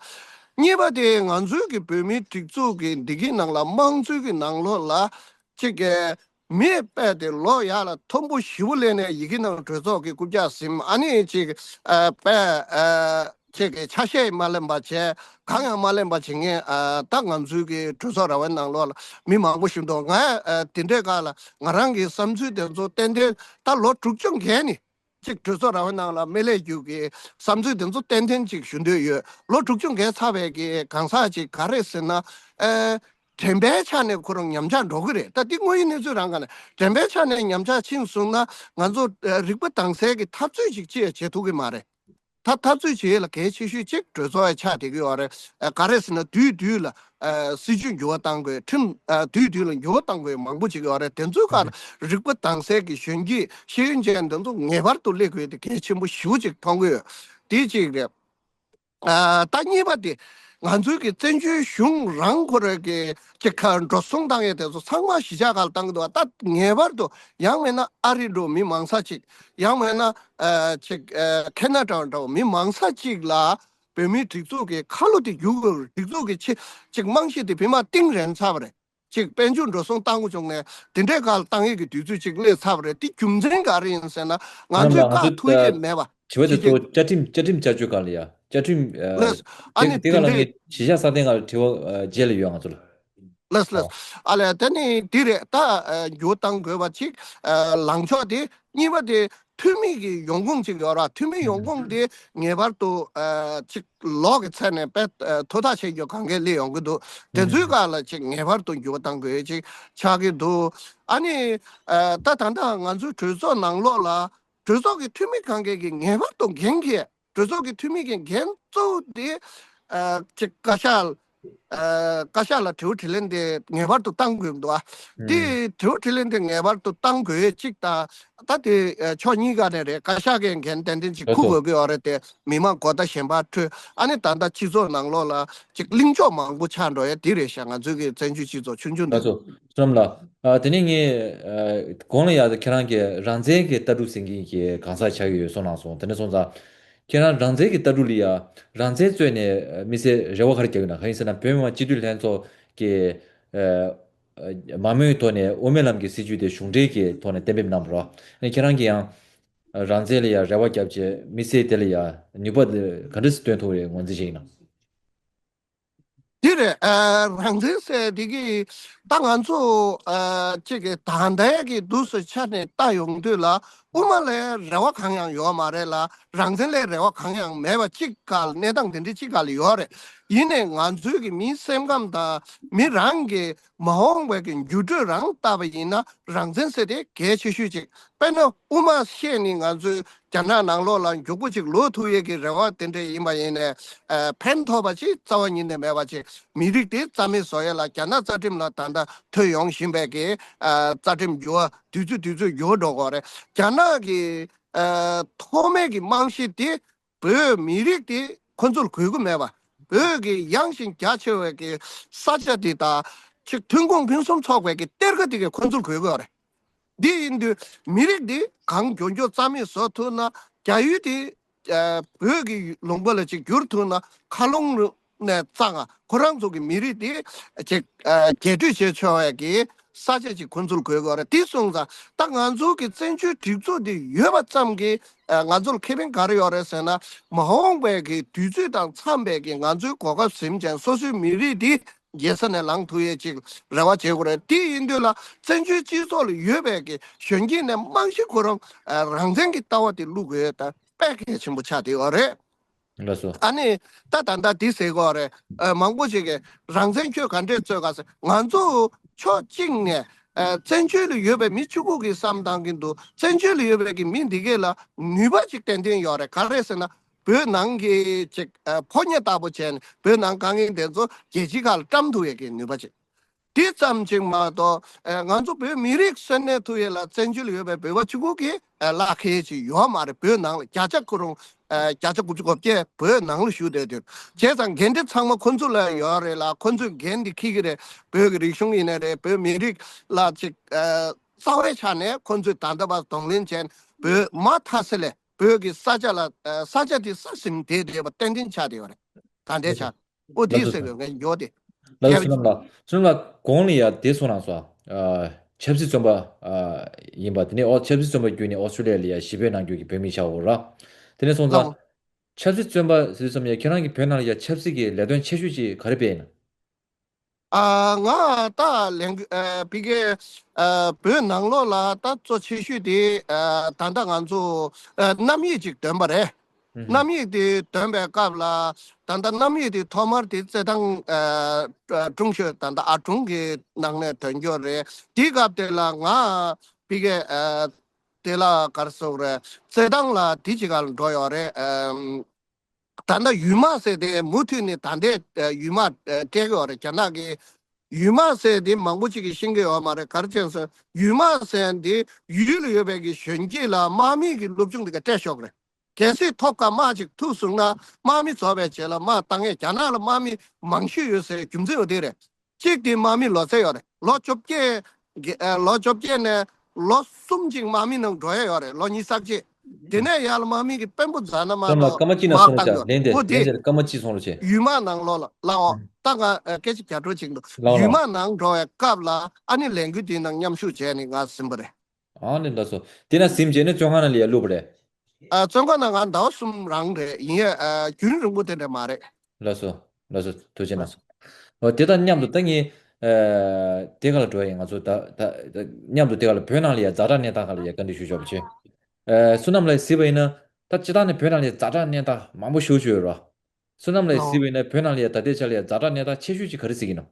གཉིས་པ་དེ་ང་ཚོའི་གི་བོད་མིའི་སྒྲིག་འཛུགས་ཀྱི་འདི་གི་ནང་ལ་དམངས་གཙོའི་གི་ནང་ལོགས་ལ་གཅིག་གི་མི་དཔེ་དེ་ལོ་ཡག་ལ་མཐོན་པོ་ཞེ་པོ་སླེབས་ནས་ཡི་གེ་ནང་གྲོས་ཚོགས་ཀྱི་རྐུབ་བཀྱག་ཟིན། ཨ་ནི་གཅིག་ཨ་དཔེ་ཨ་གཅིག་གི་ཆ་ཤས་མ་ལེན་པ་བྱས། གང་ཡང་མ་ལེན་པ་བྱེད་མཁན་ཨ་ད་ང་ཚོའི་གི་གྲོས་ཚོགས་ར་བའི་ནང་ལོགས་ལ་མི་མང་པོ་ཞིག་འདུག་ང་ཨ་དེ་འདྲའི་སྒང་ལ་ང་རང་གི་བསམ་ཚུལ་དེ་ཚོ་ཏན་ཏན་ད་ལོ་དྲུག་ཅུ་བརྒལ་ནས། གཅིག་གྲོས་ཚོགས་ར་བའི་ནང་ལ་མི་སླེབས་རྒྱུ་གི་བསམ་ཚུལ་དེ་ཚོ་ཏན་ཏན་ཅིག་ཞུ་འདོད་ཡོད། ལོ་དྲུག་ཅུ་བརྒལ་ཚར་བའི་གི་གང་ཟག་ཅིག་ག་རེ་ཟེར་ན། ཨེ། དྲན་པའི་ཆ་ནས་ཁོ་རང་ཉམས་ཆག་འགྲོ་གི་རེད། ད་འདི་དངོས་ཡོད་གནས་ཚུལ་རང་ག་ནས་དྲན་པའི་ཆ་ནས་ཉམས་ཆག་ཕྱིན་སོང་ན་ང་ཚོ་ཨེ་རིག་པ་དྭངས་གསལ་གྱི་འཐབ་རྩོད་ཅིག་ཅི་ཡང་བྱེད་ཐུབ་ཀྱི་མ་རེད། ད་འཐབ་རྩོད་བྱེད་ཡས་ལ་གལ་ཆེ་ཤོས་གཅིག་གྲོས་ཚོགས་ཡ་ཆགས་བསྡད་ཀྱི་ཡོད་རེད། ཨ་ག་རེ་ཟེར་ན་དུས་དུས་ལ་ཨ་སྲིད་ཇུས་འགྱུར་བ་གཏང་དགོས། ཁྲིམས་ཨ་དུས་དུས་ལ་འགྱུར་བ་གཏང་དགོས་མང་པོ་ཅིག་ཡོད་རེད། དེ་ཚོའི་ཁར་རིག་པ་དྭངས་གསལ་གྱི་གཞོན་སྐྱེས་ཤེས་ཡོན་ཅན་དེ་ཚོ་ངེས་པར་དུ་སླེབས་དགོས་དེ་གལ་ཆེན་པོ་ཞེ་པོ་ཅིག་མཐོང་གི་ཡོད། དེ་གཅིག་རེད། ཨ་ད་གཉིས་པ་དེ་ང་ཚོའི་གི་བཙན་བྱོལ་གཞུང་རང་ཁོ་རང་གི་གཅིག་ཁ་འགྲོ་སོང་བཏང་ཡས་དེ་ཚོ་ཚང་མ་གཞིས་ཆགས་ཁག་ལ་བཏང་གི་འདུག་ད་ངེས་པར་དུ་ཡང་མིན་ན་ཨ་རི་འགྲོ་མི་མང་ས་ཅིག་ཡང་མིན་ན་ཨ་ཅིག་ཨ་ཁེ་ན་ཌ་འགྲོ་མི་མང་ས་ཅིག་ལ་བོད་མིའི་སྒྲིག་འཛུགས་ཀྱི་ཁ་ལོ་དེ་རྒྱུག་དགོས། སྒྲིག་འཛུགས་ཀྱི་ཆེ་ཅིག་རྨང་གཞི་དེ་བི་མ་གཏིང་རིང་ཚར་བ་རེད། ཅིག་དཔལ་འབྱོར་འགྲོ་སོང་བཏང་དགོས་བྱུང་ནས་དེ་འདྲའི་སྒང་ལ་བཏང་ཡས་ཀྱི་དུས་ཚོད་ཅིག་སླེབས་ཚར་བ་རེད། དེ་རྒྱུ་མཚན་ག་རེ་ཡིན་ཟེར་ན་ང་ཚོས་བཀག་ཐུབ་ཡས་མེད་པ། དྲི་བ་དེ་གཅིག་གཅིག་གཙོ་བོ་བཅའ་ཁྲིམས་བཅའ་ཁྲིམས་བསྐྱར་བཅོས་སྒང་ལ་ཡ། བཅའ་ཁྲིམས་ཨ་ལགས། ཨ་ནི་དེ་དེ་ག་ལ་དེ་ངས་གཞིས་ཆགས་སྲ་བརྟན་སྒང་ལ་དྲི་བ་ཨ་རྗེས་ལ་ཡོད་ང་ཚོ་ལ། ལགས་ལགས། ཨ་ལས་དེ་ནི་འདི་རེད། ད་ཨ་འགྱུར་བཏང་དགོས་པ་གཅིག་ཨ་ལངས་ཕྱོགས་དེ། གཉིས་པ་དེ་འཐུས་མི་གི་ཡོང་ཁུངས་གཅིག་ཡོད་ར། འཐུས་མི་ཡོང་ཁུངས་དེ་ངེས་པར་དུ་ཨ་གཅིག་ལོག་གི་ཚད་ནས་དཔེ་ཨ་མཐོ་ཐག་ཆོད་རྒྱུ་གང་གས་སླེབས་ཡོང་གི་འདུག་དེ་ཚོའི་སྒང་ལ་གཅིག་ངེས་པར་དུ་འགྱུར་བ་གཏང་དགོས་ཡས་གཅིག་ཆགས་ཀྱི་འདུག་ཨ་ནི་ཨ་ད་ད་ལྟ་ང་ཚོའི་གྲོས་ཚོགས་ནང་ལོགས་ལ་གྲོས་ཚོགས་ཀྱི་འཐུས་མི་གང་གས་ཀྱི་ངེས་པར་དུ་འགན་འཁྱེར། གྲོས་ཚོགས་ཀྱི་འཐུས་མི་གི་འགན་གཙོ་བོ་དེ་ཨ་ཅིག་བཀའ་ཤག་ཨ་བཀའ་ཤག་ལ་དྲི་བ་དྲིས་ལན་དེ་ངེས་པར་དུ་གཏང་དགོས་འདུག་ཨ། དེ་དྲི་བ་དྲིས་ལན་དེ་ངེས་པར་དུ་གཏང་དགོས་གཅིག་དང་། ད་དེ་ཨ་ཕྱོགས་གཉིས་ཀ་ནས་རེད། བཀའ་ཤག་གི་འགན་ཏན་ཏན་ཅིག་འཁུར་དགོས་ཀྱི་ཡོད་རེད་དེ། མི་མང་གོ་བརྡ་གཞན་པ་འཕྲོད། ཨ་ནི་ད་ལྟ་སྤྱི་ཚོགས་ནང་ལོགས་ལ་ཅིག་གླེང་ཕྱོགས་མང་པོ་ཆགས་འགྲོ་ཡ་དེ་རེད་ཤག་ང་ཚོའི་གི་བཙན་བྱོལ་སྤྱི་ཚོགས་ཆུང་ཆུང་འདི། ལགས་སོ། བསོད་ནམས་ལགས། ཨ་དེ་ནས་ངས་ཨ་གོང་ལ་ཡ་ཁྱེད་རང་གི་རང་བཙན་གྱི་ལྟ་གྲུབ་ཟེར་མཁན་གྱི་གང་ཟག་ཆགས་ཀྱི་ཡོད་སོང་ལགས་སོང་། དེ་ནས་སོང་ཙང་། ཁྱེད་རང་རང་བཙན་གྱི་ལྟ་གྲུབ་ལ་ཡ། རང་བཙན་རྩོད་ནས་དམིགས་བསལ་རེ་བ་ག་རེ་རྒྱག་ཡོད་ན། གང་ཡིན་ཟེར་ན་བོད་མི་མང་སྤྱི་འཐུས་ལྷན་ཚོགས་ཀྱི་ཨ་མང་མོས་ཐོག་ནས་དབུ་མའི་ལམ་གྱི་སྲིད་བྱུས་དེ་གཞུང་འབྲེལ་གྱི་ཐོག་ནས་གཏན་འབེབས་གནང་བ་རེད། ཨ་ནི་ཁྱེད་རང་གིས་ཡང་རང་བཙན་ལ་ཡ་རེ་བ་བརྒྱབ་བྱས་དམིགས་བསལ་དེ་ལ་ཡ་ནུས་པ་དེ་ག་འདྲ་སེ་བཏོན་ཐུབ་རེད་ངོས་འཛིན་བྱེད་ཀྱི་ན། འདི་རེད། ཨ་རང་བཙན་ཟེར་འདི་གི་ད་ང་ཚོ་ཨ་གཅིག་གི་ད་ལྟའི་གི་འདུག་སེ་ཆ་ནས་ལྟ་ཡོང་དུས་ལ་དབུ་མ་ལ་རེ་བ་གང་ཡང་ཡོད་མ་རེད་ལ། རང་བཙན་ལ་རེ་བ་གང་ཡང་མེད་པ་གཅིག་ག་ལ་གནས་སྟངས་དེ་འདྲ་གཅིག་ག་ལ་ཡོད་རེད། ཡིན་ནའི་ང་ཚོའི་གི་མིའི་སེམས་ཁམས་དང་མི་རང་གི་མ་འོངས་པའི་གི་འགྱུར་འགྲོས་རང་ལྟ་བ་ཡིན་ན་རང་བཙན་ཟེར་དེ་གལ་ཆེ་ཤོས་གཅིག་དཔེར་ན་དབུ་མ་བཤད་ནི་ང་ཚོའི་རྒྱ་ནག་ནང་ལོགས་ལ་མགྱོགས་པོ་ཅིག་ལོག་ཐུབ་ཡས་ཀྱི་རེ་བ་དེ་འདྲ་ཡིན་པ་ཡིན་ནའི། ཨ་ཕན་ཐོགས་པ་ཅིག་རྩ་བ་ཉིད་ནས་མེད་པ་ཅིག་མི་རིགས་དེ་རྩ་མེད་བཟོ་ཡས་ལ་རྒྱ་ནག་རྩ་ཁྲིམས་ལ་ད་ལྟ་ཐོན་ཡོང་བཞིན་པའི་གི་ཨ་རྩ་ཁྲིམས་འགྱུར་བ་དུས་ཚོད་དུས་ཚོད་འགྱུར་འགྲོ་གི་རེད། རྒྱ་ནག་གི་ཨ་ཐོག་མའི་གི་རྨང་གཞི་དེ་བོད་མི་རིགས་དེ་ཁོ་ཚོར་དགོས་ཀྱི་མེད་པ། བོད་ཀྱི་ཡངས་ཤིང་རྒྱ་ཆེ་བའི་གི་ས་ཆ་དེ་དང་ཅིག་ཐོན་ཁུངས་ཕུན་སུམ་ཚོགས་པའི་གི་གཏེར་ཁ་དེ་གི་ཁོ་ཚོར་དགོས་ཀྱི་ཡོད་རེད། འདི་ཡིན་དུས་མི་རིགས་འདི་གང་མགྱོགས་མགྱོགས་རྩ་མེད་བཟོ་ཐུབ་ན། རྒྱ་ཡུལ་དེ་ཨ་བོད་ཀྱི་ལུང་པ་ལ་ཅིག་བསྒྱུར་ཐུབ་ན། མཁའ་ཀློང་ནས་རྩ་ང་ཁོ་རང་ཚོ་གི་མི་རིགས་དེ་ཅིག་ཨ་རྒྱས་སྤྲོས་བྱེད་ཆོག་པའི་གི་ ས་ཆ་ཅིག་ཁོ་ཚོར་དགོས་ཀྱི་ཡོད་རེད། དེ་སོང་ཙང་ད་ང་ཚོ་གི་བཙན་བྱོལ་སྒྲིག་འཛུགས་འདི་ཡོད་པ་ཙམ་གྱིས་ཨ་ང་ཚོར་ཁེ་ཕན་ག་རེ་ཡོད་རེད་ཟེར་ན། མ་འོངས་པའི་གི་དུས་ཚོད་དང་འཚམས་པའི་གི་ང་ཚོའི་གོ་སྐབས་ཟིན་བྱས་སོ་སོའི་མི་རིགས་འདི་རྒྱལ་ས་ནས་ལངས་ཐུབ་ཡས་ཅིག་རེ་བ་བྱེད་དགོས་རེད། དེ་ཡིན་དུས་ལ་བཙན་བྱོལ་སྤྱི་ཚོགས་ལ་ཡོད་པའི་གི་གཞོན་སྐྱེས་ནས་རྨང་གཞི་ཁོ་རང་ཨ་རང་བཙན་གྱི་ལྟ་བ་དེ་བླུག་དགོས་ཡས་ད་དཔེ་གལ་ཆེན་པོ་ཆགས་བསྡད་ཡོད་རེད། ལགས་སོ། ཨ་ནི་ད་ད་ལྟ་འདི་ཟེར་གོ་རེད། ཨ་མང་པོ་ཞིག་གིས་རང་བཙན་ཁྱོད་ག་འདྲས་རྩོད་ག་ཟེར། ང་ཚོ་ཕྱོགས་གཅིག་ནས་ཨ་བཙན་བྱོལ་ལ་ཡོད་པའི་མི་གཅིག་པུ་གིས་བསམ་བཏང་གིན་འདུག་བཙན་བྱོལ་ལ་ཡོད་པའི་གི་མི་འདི་གས་ལ་ནུས་པ་ཅིག་ཏན་ཏན་ཡོད་རེད། ག་རེ་ཟེར་ན་བོད་ནང་གི་ཅིག་ཨ་ཕོ་ཉ་ལྟ་བུ་བྱས་ནས་བོད་ནང་དཀའ་ངལ་དེ་ཚོ་རྒྱལ་སྤྱིའི་ཁ་ལ་བཀྲམ་ཐུབ་ཡས་ཀྱི་ནུས་པ་ཅིག་དེ་ཙམ་ཅིག་མ་གཏོགས་ཨ་ང་ཚོ་བོད་མི་རིགས་གསོན་གནས་ཐུབ་ཡས་ལ་བཙན་བྱོལ་ལ་ཡོད་པའི་བོད་པ་གཅིག་པུ་གིས་ཨ་ལག་ཁེལ་ཅིག་ཡོད་མ་རེད། བོད་ནང་ལ་བརྒྱ་ཆ་ཁོ་རང་ཨ་བརྒྱ་ཆ་དགུ་བཅུ་གོ་བརྒྱད་བོད་ནང་ལ་བཞུགས་བསྡད་དུས། བྱས་ཙང་འགན་འཁྲི་ཚང་མ་ཁོ་ཚོ་ལ་ཡོད་རེད་ལ། ཁོ་ཚོས་འགན་འདི་འཁྱེར་གྱི་རེད། བོད་ཀྱི་རིག་གཞུང་ཡིན་ནའི་རེད། བོད་མི་རིགས་ལ་ཅིག་ཨ་རྩ་བའི་ཆ་ནས་ཁོ་ཚོས་ད་ལྟ་བར་གདོང་ལེན་བྱས་བོད་མ་མཐའ་ས་ལས་བོད་ཀྱི་ས་ཆ་ལ་ཨ་ས་ཆ་དེ་ས་ཟིན་བསྡད་བསྡད་པ་ཏན་ཏན་ཆགས་བསྡད་ཡོད་རེད། ད་ལྟའི་ཆ། ཨོ་དེ་ཟེར་བའི་ངས་འགྱོ་དེ། ལགས་སོ། བསོད་ནམས་ལགས། བསོད་ནམས་ལགས། གོང་ལ་ཡ་དེ་སོང་ན་སོ། ཨ་ཆབ་སྲིད་བཙོན་པ་ཨ་ཡིན་པ་དེ་ནས་ཨོ་ཆབ་སྲིད་བཙོན་པ་བརྒྱུད་ནས་ཨོ་སི་ཀྲོ་ལི་ཡ་ལ་ཡ་གཞིས་སྤོས་གནང་རྒྱུ་གི་བོད་མི་ཆགས་འོ་ར། དེ་ནས་སོང་ཙང་། ལགས། ཆབ་སྲིད་བཙོན་པ་ཟེར་ཙམ་ཡ་ཁྱེད་རང་གི་བོད་ནང་ལ་ཡ་ཆབ་སྲིད་ཀྱི་ལས་དོན་ཆེ་ཤོས་ཅིག་ག་རེ་སྤེལ་ཡིན་ན། ཨ་ང་ད་ལས་འགུལ་ཨ་ཕ་གིའི་ཨ་བོད་ནང་ལོགས་ལ་ད་གཙོ་ཆེ་ཤོས་དེ་ཨ་ད་ལྟ་ང་ཚོ་ཨ་རྣམ་དབྱེ་ཅིག་འདོན་པ་རེད། ཨུ་ཧུ། རྣམ་དབྱེ་དེ་འདོན་པའི་སྐབས་ལ་ད་ལྟ་རྣམ་དབྱེ་དེ་ཐོག་མར་དེ་རྩེད་ཐང་ཨ་ཀྲུང་ཤོད་ད་ལྟ་ཨ་ཀྲུང་གི་ནང་ནས་འདོན་རྒྱུ་རེད། དེའི་སྐབས་དེ་ལ་ང་ཕ་གིའི་ཨ་དེ་ལ་ག་རེ་ཟེར་དགོས་རེད། རྩེད་ཐང་ལ་དེ་ཅིག་ག་ལ་འགྲོ་ཡོད་རེད། ཨམ། ད་ལྟ་ཡུལ་དམག་ཟེར་དེ་མུ་མཐུད་ནས་ད་ལྟའི་ཡུལ་དམག་སྤྲད་ཀྱི་ཡོད་རེད། རྒྱ་ནག་གི་ཡུལ་དམག་ཟེར་དེ་མང་པོ་ཅིག་གིས་ཤེས་ཀྱི་ཡོད་མ་རེད། ག་རེ་བྱས་ཟེར་ཡུལ་དམག་ཟེར་དེ་ཡུལ་ལ་ཡོད་པའི་གི་གཞོན་སྐྱེས་ལ་དམག་མི་གི་སློབ་སྦྱོང་དེ་ག་སྤྲད་ཆོག་རེད། གལ་སྲིད་ཐོབ་ཁ་དམག་ཅིག་ཐུག་སོང་ན་དམག་མི་རྫོགས་པའི་རྗེས་ལ་དམག་བཏང་ཡས་རྒྱ་ནག་ལ་དམག་མི་མང་ཤོས་ཡོད་ཟེར་རྒྱུ་མཚན་ཡོད་དེ་རེད། གཅིག་དེ་དམག་མི་ལོ་ཚད་ཡོད་རེད། ལོ་བཅོ་བརྒྱད་གི་ཨ་ལོ་བཅོ་བརྒྱད་ནས་ལོ་གསུམ་ཅིག་དམག་མི་ནང་འགྲོ་ཡ་ཡོད་རེད། ལོ་གཉིས་གསར་བརྗེ། དེ་ནས་ཡར་ལ་དམག་མི་གི་དཔོན་པོ་མཛད་ན་མ་སོང་ལ་གཏོགས་སྐར་མ་གཅིག་ནང་མར་སོང་བཏང་ཆ་ཡོད་ལན་དེ་ཨོ་དེ་ལན་དེ་སྐར་མ་གཅིག་སོང་ལ་བྱས། ཡུལ་དམག་ནང་ལོགས་ལ་ལའོ་ད་ང་ཨ་སྐད་ཆ་རྒྱ་སྒྲོག་ཅིག་འདུག་ལའོ་ཡུལ་ལའོ། དམག་ནང་འགྲོ་བའི་སྐབས་ལ་ཨ་ནི་ལས་འགུལ་དེའི་ནང་མཉམ་ཞུགས་བྱས་ནས་ང་ཟིན་པ་རེད། ཨ་ནི་ལགས་སོ། དེ་ན་ཟིན་བྱས་ནས་བཙོན་ཁང་ནང་ལ་ཡར་བླུགས་པ་རེད། ཨ་བཙོན་ཁང་ནང་ང་ཟླ་བ་གསུམ་རང་རེད། ཡིན་ཡ་ཨ་རྒྱུན་རིང་པོ་དེ་འདྲ་མ་རེད། ལགས་སོ། ལགས་སོ། ཐུགས་རྗེ་གནང་། ཨོ་དེ་དང་མཉམ་དུ་ད་ངས་ཨ་དེ་ག་ལ་འགྲོ་ཡིན། ང་ཚོ་ད་ད་ད་མཉམ་དུ་དེ་ག་ལ་བོད་ནང་ལ་ཡ་ཛ་དྲག་གནས་སྟངས་ག་ལ་ཡ་བཀའ་འདྲི་ཞུ་ཆོག་པ་བྱས། ཨ་བསོད་ནམས་ལགས་གཟིགས་པ་ཡིན་ན་ད་སྤྱིར་བཏང་ནས་བོད་ནང་ལ་ཡ་ཛ་དྲག་གནས་སྟངས་མང་པོ་ཞེ་པོ་ཅིག་ཡོད་རེད་བ། བསོད་ནམས་ལགས་ལའོ། གཟིགས་པ་ཡིན་ན་བོད་ནང་ལ་ཡ་ད་ལྟའི་ཆ་ལ་ཡ་ཛ་དྲག་གནས་སྟངས་ཆེ་ཤོས་ཅིག་ག་རེ་གཟིགས་ཀྱི་ཡིན་ནམ།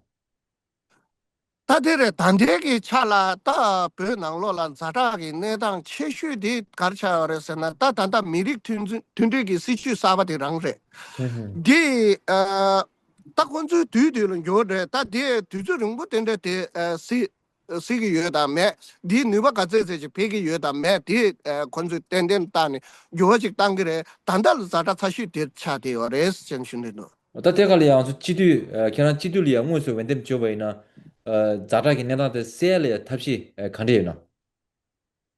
ད་དེ་རེད། ད་ལྟའི་གི་ཆ་ལ་ད་བོད་ནང་ལོགས་ལ་ཛ་དྲག་གི་གནས་སྟངས་ཆེ་ཤོས་དེ་ག་རེ་ཆགས་ཡོད་རེད་ཟེར་ན། ད་ད་ལྟ་མི་རིགས་མཐུན་མཐུན་སྒྲིལ་གྱི་སྲིད་བྱུས་གསར་པ་དེ་རང་རེད། ཧུམ་ཧུམ། འདི་ཨ་ད་ཁོང་ཚོའི་དུས་དུས་ལ་འགྱུར་རེད། ད་དེ་དུས་ཚོད་རིང་པོ་དེ་འདྲ་དེ་ཨ་སྲིད་སྲིད་ཀྱི་ཡོད་དམ་མེད། འདིའི་ནུས་པ་ག་ཚད་ཚད་ཅིག་འཕེལ་གྱི་ཡོད་དམ་མེད། དེ་ཨ་ཁོང་ཚོས་ཏན་ཏན་བཏང་ནས་འགྱུར་བ་ཅིག་བཏང་གི་རེད། ད་ལྟ་ལ་ཛ་དྲག་ཚ་ཤོས་དེ་ཆགས་བསྡད་ཡོད་རེད་ཅེས་ཞུ་འདོད་འདུག་ད་ལྟའི་ཁ་ལ་ཡང་ཚོ་སྤྱི་འཐུས་ཨ་ཁྱེད་རང་སྤྱི་འཐུས་ལ་ཡང་དངོས་སུ་འོས་འདེམས་བྱུང་བ་ཡིན་ན་ཨ་ཛ་དྲག་གི་གནས་སྟངས་དེ་སེལ་ཡ་ལ་ཡང་ཐབས་ཤེས་ཨ་ག་འདྲ་ཡོད་ན།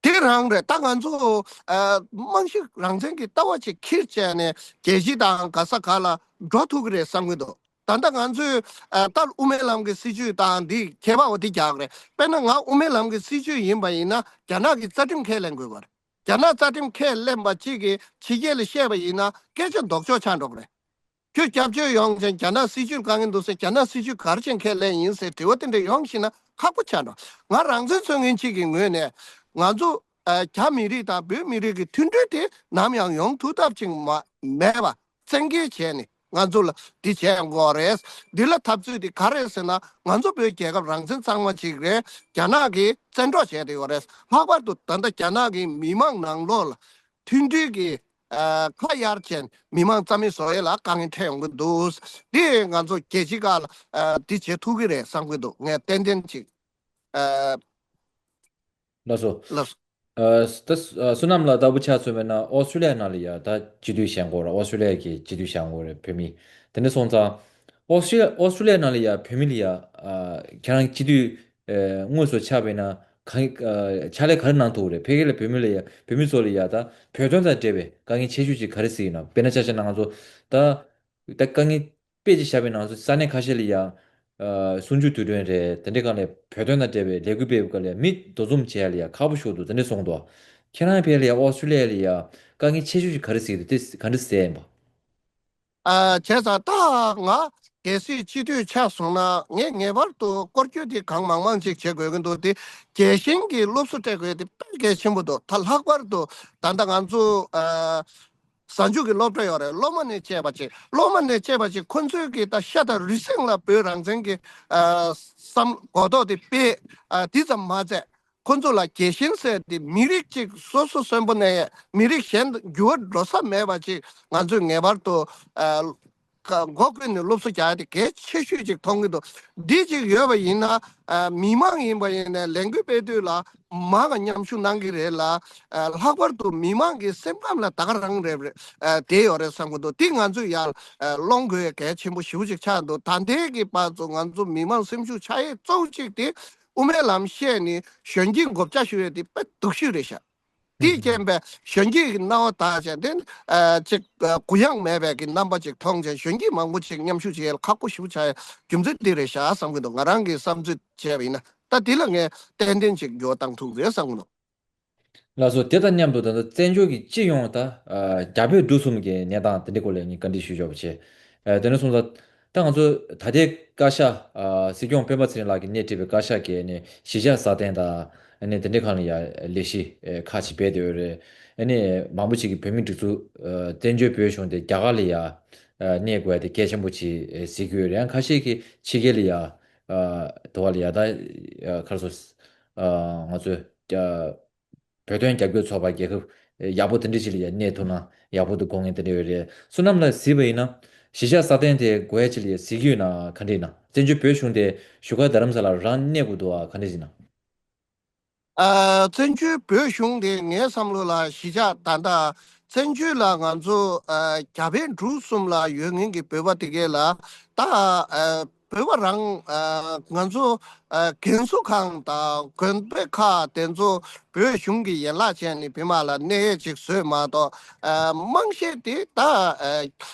དེ་རང་རེད། ད་ང་ཚོ་ཨ་རྨང་གཞི་རང་བཙན་གྱི་ལྟ་བ་ཅིག་འཁྱེར་བྱས་ནས་རྒྱལ་སྤྱི་དང་ག་ས་ག་ལ་འགྲོ་ཐུབ་ཀྱི་རེད་བསམ་གྱི་འདུག་ད་ལྟ་ང་ཚོས་ཨ་ད་དབུ་མའི་ལམ་གྱི་སྲིད་བྱུས་དང་འདི་ཁྱད་པར་འོ་དེ་རྒྱག་རེད། དཔེར་ན་ང་དབུ་མའི་ལམ་གྱི་སྲིད་བྱུས་ཡིན་པ་ཡིན་ན་རྒྱ་ནག་གི་རྩ་ཁྲིམས་ཁས་ལེན་དགོས་པ་རེད། རྒྱ་ནག་རྩ་ཁྲིམས་ཁས་ལེན་པ་གཅིག་གིས་ཕྱི་རྒྱལ་ལ་བཤད་པ་ཡིན་ན་སྐད་ཆ་ལྡོག་ཕྱོགས་ཆགས་འགྲོ་གི་རེད། ཁྱོད་སྐྱབས་བཅོལ་ཡོང་ཅིང་རྒྱ་ནག་སྲིད་བྱུས་དཀའ་ངལ་འདུག་ཟེར། རྒྱ་ནག་སྲིད་བྱུས་ག་རེ་བྱས་ཁས་ལེན་ཡིན་ཟེར་དྲི་བ་དེ་འདྲ་ཡོང་ཤེས་ན་ཁག་པོ་ཆགས་འགྲོ། ང་རང་བཙན་རྩོད་མཁན་གཅིག་གི་ངོས་ནས་ང་ཚོ་ཨ་རྒྱ་མི་རིགས་དང་བོད་མི་རིགས་ཀྱི་མཐུན་སྒྲིལ་དེ་ནམ་ཡང་ཡོང་ཐུབ་ཐབས་ཅིག་མ་མེད་པ་བཙན་འགེལ་བྱས་ནས་ང་ཚོ་ལ་འདི་བྱས་ཡོང་གི་ཡོད་རེད། འདི་ལ་འཐབ་རྩོད་དེ་ག་རེ་ཟེར་ན་ང་ཚོ་བོད་རྒྱལ་ཁབ་རང་བཙན་གཙང་མ་ཅིག་རེད། རྒྱ་ནག་གིས་བཙན་འཕྲོག་བྱས་ཏེ་ཡོད་རེད། ལྷག་པར་དུ་ད་ལྟ་རྒྱ་ནག་གི་མི་མང་ནང་ལོགས་ལ་མཐུན་སྒྲིལ་གྱི་ཨ་ཁ་གཡར་བྱས་མི་མང་རྩ་མེད་བཟོ་ཡས་ལ་དཀའ་ངལ་འཕྲད་ཡོང་གི་འདུག་འདི་ང་ཚོ་རྒྱལ་སྤྱིའི་ཁ་ལ་ཨ་འདི་བྱེད་ཐུབ་ཀྱི་རེད་བསམ་གྱི་འདུག་ངས་ཏན་ཏན་ཅིག་ཨ་ལགས་སོ། ལགས་སོ། ཨ་ད་བསོད་ནམས་ལགས་ལྟ་བུ་ཆ་མཚོན་པ་ན་ཨོ་སི་ཀྲུ་ལི་ཡ་ནང་ལ་ཡ་ད་སྤྱི་འཐུས་བཞེངས་དགོས་རེད། ཨོ་སི་ཀྲུ་ལི་ཡ་གི་སྤྱི་འཐུས་བཞེངས་དགོས་རེད་བོད་མི། དེ་འདྲ་སོང་ཙང་ཨོ་སི་ཀྲུ་ཨོ་སི་ཀྲུ་ལི་ཡ་ནང་ལ་ཡ་བོད་མི་ལ་ཡ་ཨ་ཁྱེད་རང་སྤྱི་འཐུས་ཨ་དངོས་སུ་ཆགས་པ་ཡིན་ན་གང་ཨ་ཕྱག་ལས་ག་རེ་གནང་ཐུབ་རེད། ཕ་གི་ལ་བོད་མི་ལ་ཡ་བོད་མི་ཚོ་ལ་ཡ་ད་བོད་དོན་དང་འབྲེལ་བའི་དཀའ་ངལ་ཆེ་ཤོས་ཅིག་ག་རེ་གཟིགས་ཡིན་ན། དཔེར་ན་ཆ་བཞག་ན་ང་ཚོ་ད་ད་དཀའ་ངལ་དཔེ་ཅིག་བཞག་པ་ཡིན་ན་ང་ཚོ་ས་གནས་ཁ་ཤས་ལ་ཡ་ ཨ་གསུམ་བཅུ་དུས་དྲན་རེད། དེ་འདྲའི་སྒང་ལ་བོད་དོན་དང་འབྲེལ་བའི་ལས་འགུལ་སྤེལ་བའི་སྐབས་ལ་མི་འདུ་འཛོམས་བྱེད་ཡ་ལ་ཡ་ཁག་པོ་ཞིག་འདུག་དེ་འདྲ་གསུངས་འདུག་ཁྱེད་རང་ཕེབས་ལ་ཡ་ཨོ་སི་ཀྲི་ལི་ཡ་ལ་ཡ་དཀའ་ངལ་ཆེ་ཤོས་ཤིག་ག་རེ་གཟིགས་འདུག་དེ་ག་འདྲ་གཟིགས་ཡིན་པ། ཨ་བྱས་ཙང་ད་ང་གལ་སྲིད་སྤྱི་འཐུས་ཆགས་སོང་ན་ངས་ངེས་པར་དུ་སྐོར་སྐྱོད་དེ་གང་མང་མང་ཅིག་བྱེད་དགོས་ཀྱི་འདུག་དེ་རྒྱལ་ཞེན་གྱི་སློབ་གསོ་སྤྲད་དགོས་དེ་དཔེ་གལ་ཆེན་པོ་འདུག་ད་ལྷག་པར་དུ་ད་ལྟ་ང་ཚོ་ཨ་གཟའ་མཇུག་གི་སློབ་གྲྭ་ཡོད་རེད། སློབ་མ་ནས་བཅས་པ་ཅིག་སློབ་མ་ནས་བཅས་པ་ཅིག་ཁོ་ཚོས་ཀྱི་ད་ཤ་དང་རུས་གསེང་ལ་བོད་རང་བཙན་གྱི་ཨ་བསམ་གོ་རྟོགས་དེ་སྤེལ། ཨ་དེ་ཙམ་མ་ཚད་ཁོ་ཚོ་ལ་རྒྱལ་ཞེན་ཟེར་དེ་མི་རིགས་གཅིག་སོ་སོ་གསོན་པོ་ནས་མི་རིགས་གཞན་འགྱུར་བ་འགྲོ་ས་མེད་པ་ཅིག་ང་ཚོས་ངེས་པར་དུ་ཨ་ཀ་མགོ་བསྐོར་ནས་སློབ་གསོ་རྒྱག་ཡ་དེ་གལ་ཆེ་ཤོས་ཅིག་མཐོང་གི་འདུག་འདི་ཅིག་ཡོད་པ་ཡིན་ན་ཨ་མི་མང་ཡིན་པ་ཡིན་ནའི་ལས་འགུལ་སྤེལ་དུས་ལ་མང་ང་མཉམ་ཞུགས་གནང་གི་རེད་ལ། ཨ་ལྷག་པར་དུ་མི་མང་གི་སེམས་ཁམས་ལ་ད་ག་རང་རེད་རེད། ཨ་དེ་ཡོད་རེད་བསམ་གི་འདུག་དེ་ང་ཚོས་ཡར་ཨ་སློང་དགོས་ཡ་གལ་ཆེན་པོ་ཞེ་པོ་ཅིག་ཆགས་འདུག་ད་ལྟའི་གི་བར་དུ་ང་ཚོ་མི་མང་སེམས་ཤུགས་ཆག་ཡས་གཙོ་བོ་གཅིག་དེ་དབུ་མའི་ལམ་བཤད་ནས་གཞོན་སྐྱེས་མགོ་སྐོར་ཞུ་ཡས་དེ་དཔེ་སྡུག་ཤོས་རེད་ཤག་དེའི་རྐྱེན་པས་གཞོན་སྐྱེས་ཀྱི་སྣང་བ་དག་བྱས་ཏེ་ཨ་ཅིག་ཨ་གུ་ཡངས་མེད་པའི་གི་རྣམ་པ་ཅིག་མཐོང་བྱས་གཞོན་སྐྱེས་མང་པོ་ཅིག་མཉམ་ཞུགས་བྱེད་ཡས་ལ་ཁག་པོ་ཞེ་པོ་ཆགས་ཡས་རྒྱུ་མཚན་འདི་རེད་ཤག་བསམ་གི་འདུག་ང་རང་གི་བསམ་ཚོད་བྱས་པ་ཡིན་ན་ད་འདི་ལ་ངས་ཏན་ཏན་ཅིག་འགྱུར་བ་བཏང་ཐུབ་རེད་བསམ་གི་འདུག་ལགས་སོ། དེ་དང་མཉམ་དུ་ད་ལྟ་བཙན་བྱོལ་གྱི་སྤྱི་ཡོངས་ད་ཨ་རྒྱ་བོད་འབྲུག་གསུམ་གྱི་གནས་སྟངས་དེ་འདྲའི་སྐོར་ལ་ངས་བཀའ་འདྲི་ཞུ་ཆོག་པ་བྱས། ཨ་དེ་འདྲ་སོང་ཙང་ད་ང་ཚོ་ད་ལྟའི་བཀའ་ཤག་ཨ་སྲིད་སྐྱོང་སྤེན་པ་ཚེ་རིང་ལགས་ཀྱིས་སྣེ་ཁྲིད་པའི་བཀའ་ཤག་གིས་ནི་གཞིས་ཆགས་སྲ་བརྟན་དང་ཨ་ནི་དེ་འདྲའི་སྒང་ལ་ཡ་ལས་གཞི་ཨ་ཁག་ཅིག་སྤེལ་བསྡད་ཡོད་རེད། ཨ་ནི་མང་པོ་ཅིག་གིས་བོད་མིའི་སྒྲིག་འཛུགས་ཨ་བཙན་བྱོལ་བོད་གཞུང་དེ་རྒྱ་གར་ལ་ཡ་ཨ་གནས་དགོས་ཡ་དེ་གལ་ཆེན་པོ་ཅིག་ཨ་གཟིགས་ཀྱི་ཡོད་རེད། ཡང་ཁ་ཤས་ཀྱིས་ཕྱི་རྒྱལ་ལ་ཡ་ཨ་དེ་བ་ལ་ཡ་ད་ཨ་ག་རེ་ཟེར་ཨ་ང་ཚོའི་ཨ་བོད་དོན་རྒྱབ་སྐྱོར་ཚོགས་པ་རྒྱལ་ཁབ་ཡག་པོ་དེ་འདྲ་ཞིག་ལ་ཡ་གནས་ཐུབ་ན་ཡག་པོ་འདུག་དགོངས་མཁན་དེ་འདྲ་ཡོད་རེད། བསོད་ནམས་ལགས་གཟིགས་པ་ཡིན་ན་གཞིས་ཆགས་སྲ་བརྟན་དེ་དགོས་ཡ་ཅིག་ལ་ཡ་གཟིགས་ཀྱི་ཡོད་ན་ག་འདྲ་ཡིན་ན། བཙན་བྱོལ་བོད་གཞུང་དེ་བཞུགས་སྒར་རྡ་རམ་ས་ལར་རང་གནས་དགོས་འདུག་ག་ག་འདྲ་ཡིན་ན། ཨ་བཙན་བྱོལ་བོད་གཞུང་དེ་ངའི་བསམ་བློ་ལ་གཞིས་ཆགས་ད་ལྟ་བཙན་བྱོལ་ལ་ང་ཚོ་ཨ་རྒྱ་བལ་འབྲུག་གསུམ་ལ་ཡོད་མཁན་གྱི་བོད་པ་དེ་གས་ལ་ད་ཨ་བོད་པ་རང་ཨ་ང་ཚོ་ཨ་རྒན་གསོ་ཁང་དང་དགོན་པ་ཁག་དེ་ཚོ་བོད་གཞུང་གི་ཡན་ལག་བྱས་ནས་བི་མ་ལ་གནས་ཡས་ཅིག་བཟོས་མ་གཏོགས་ཨ་རྨང་གཞི་དེ་ད་ཨ་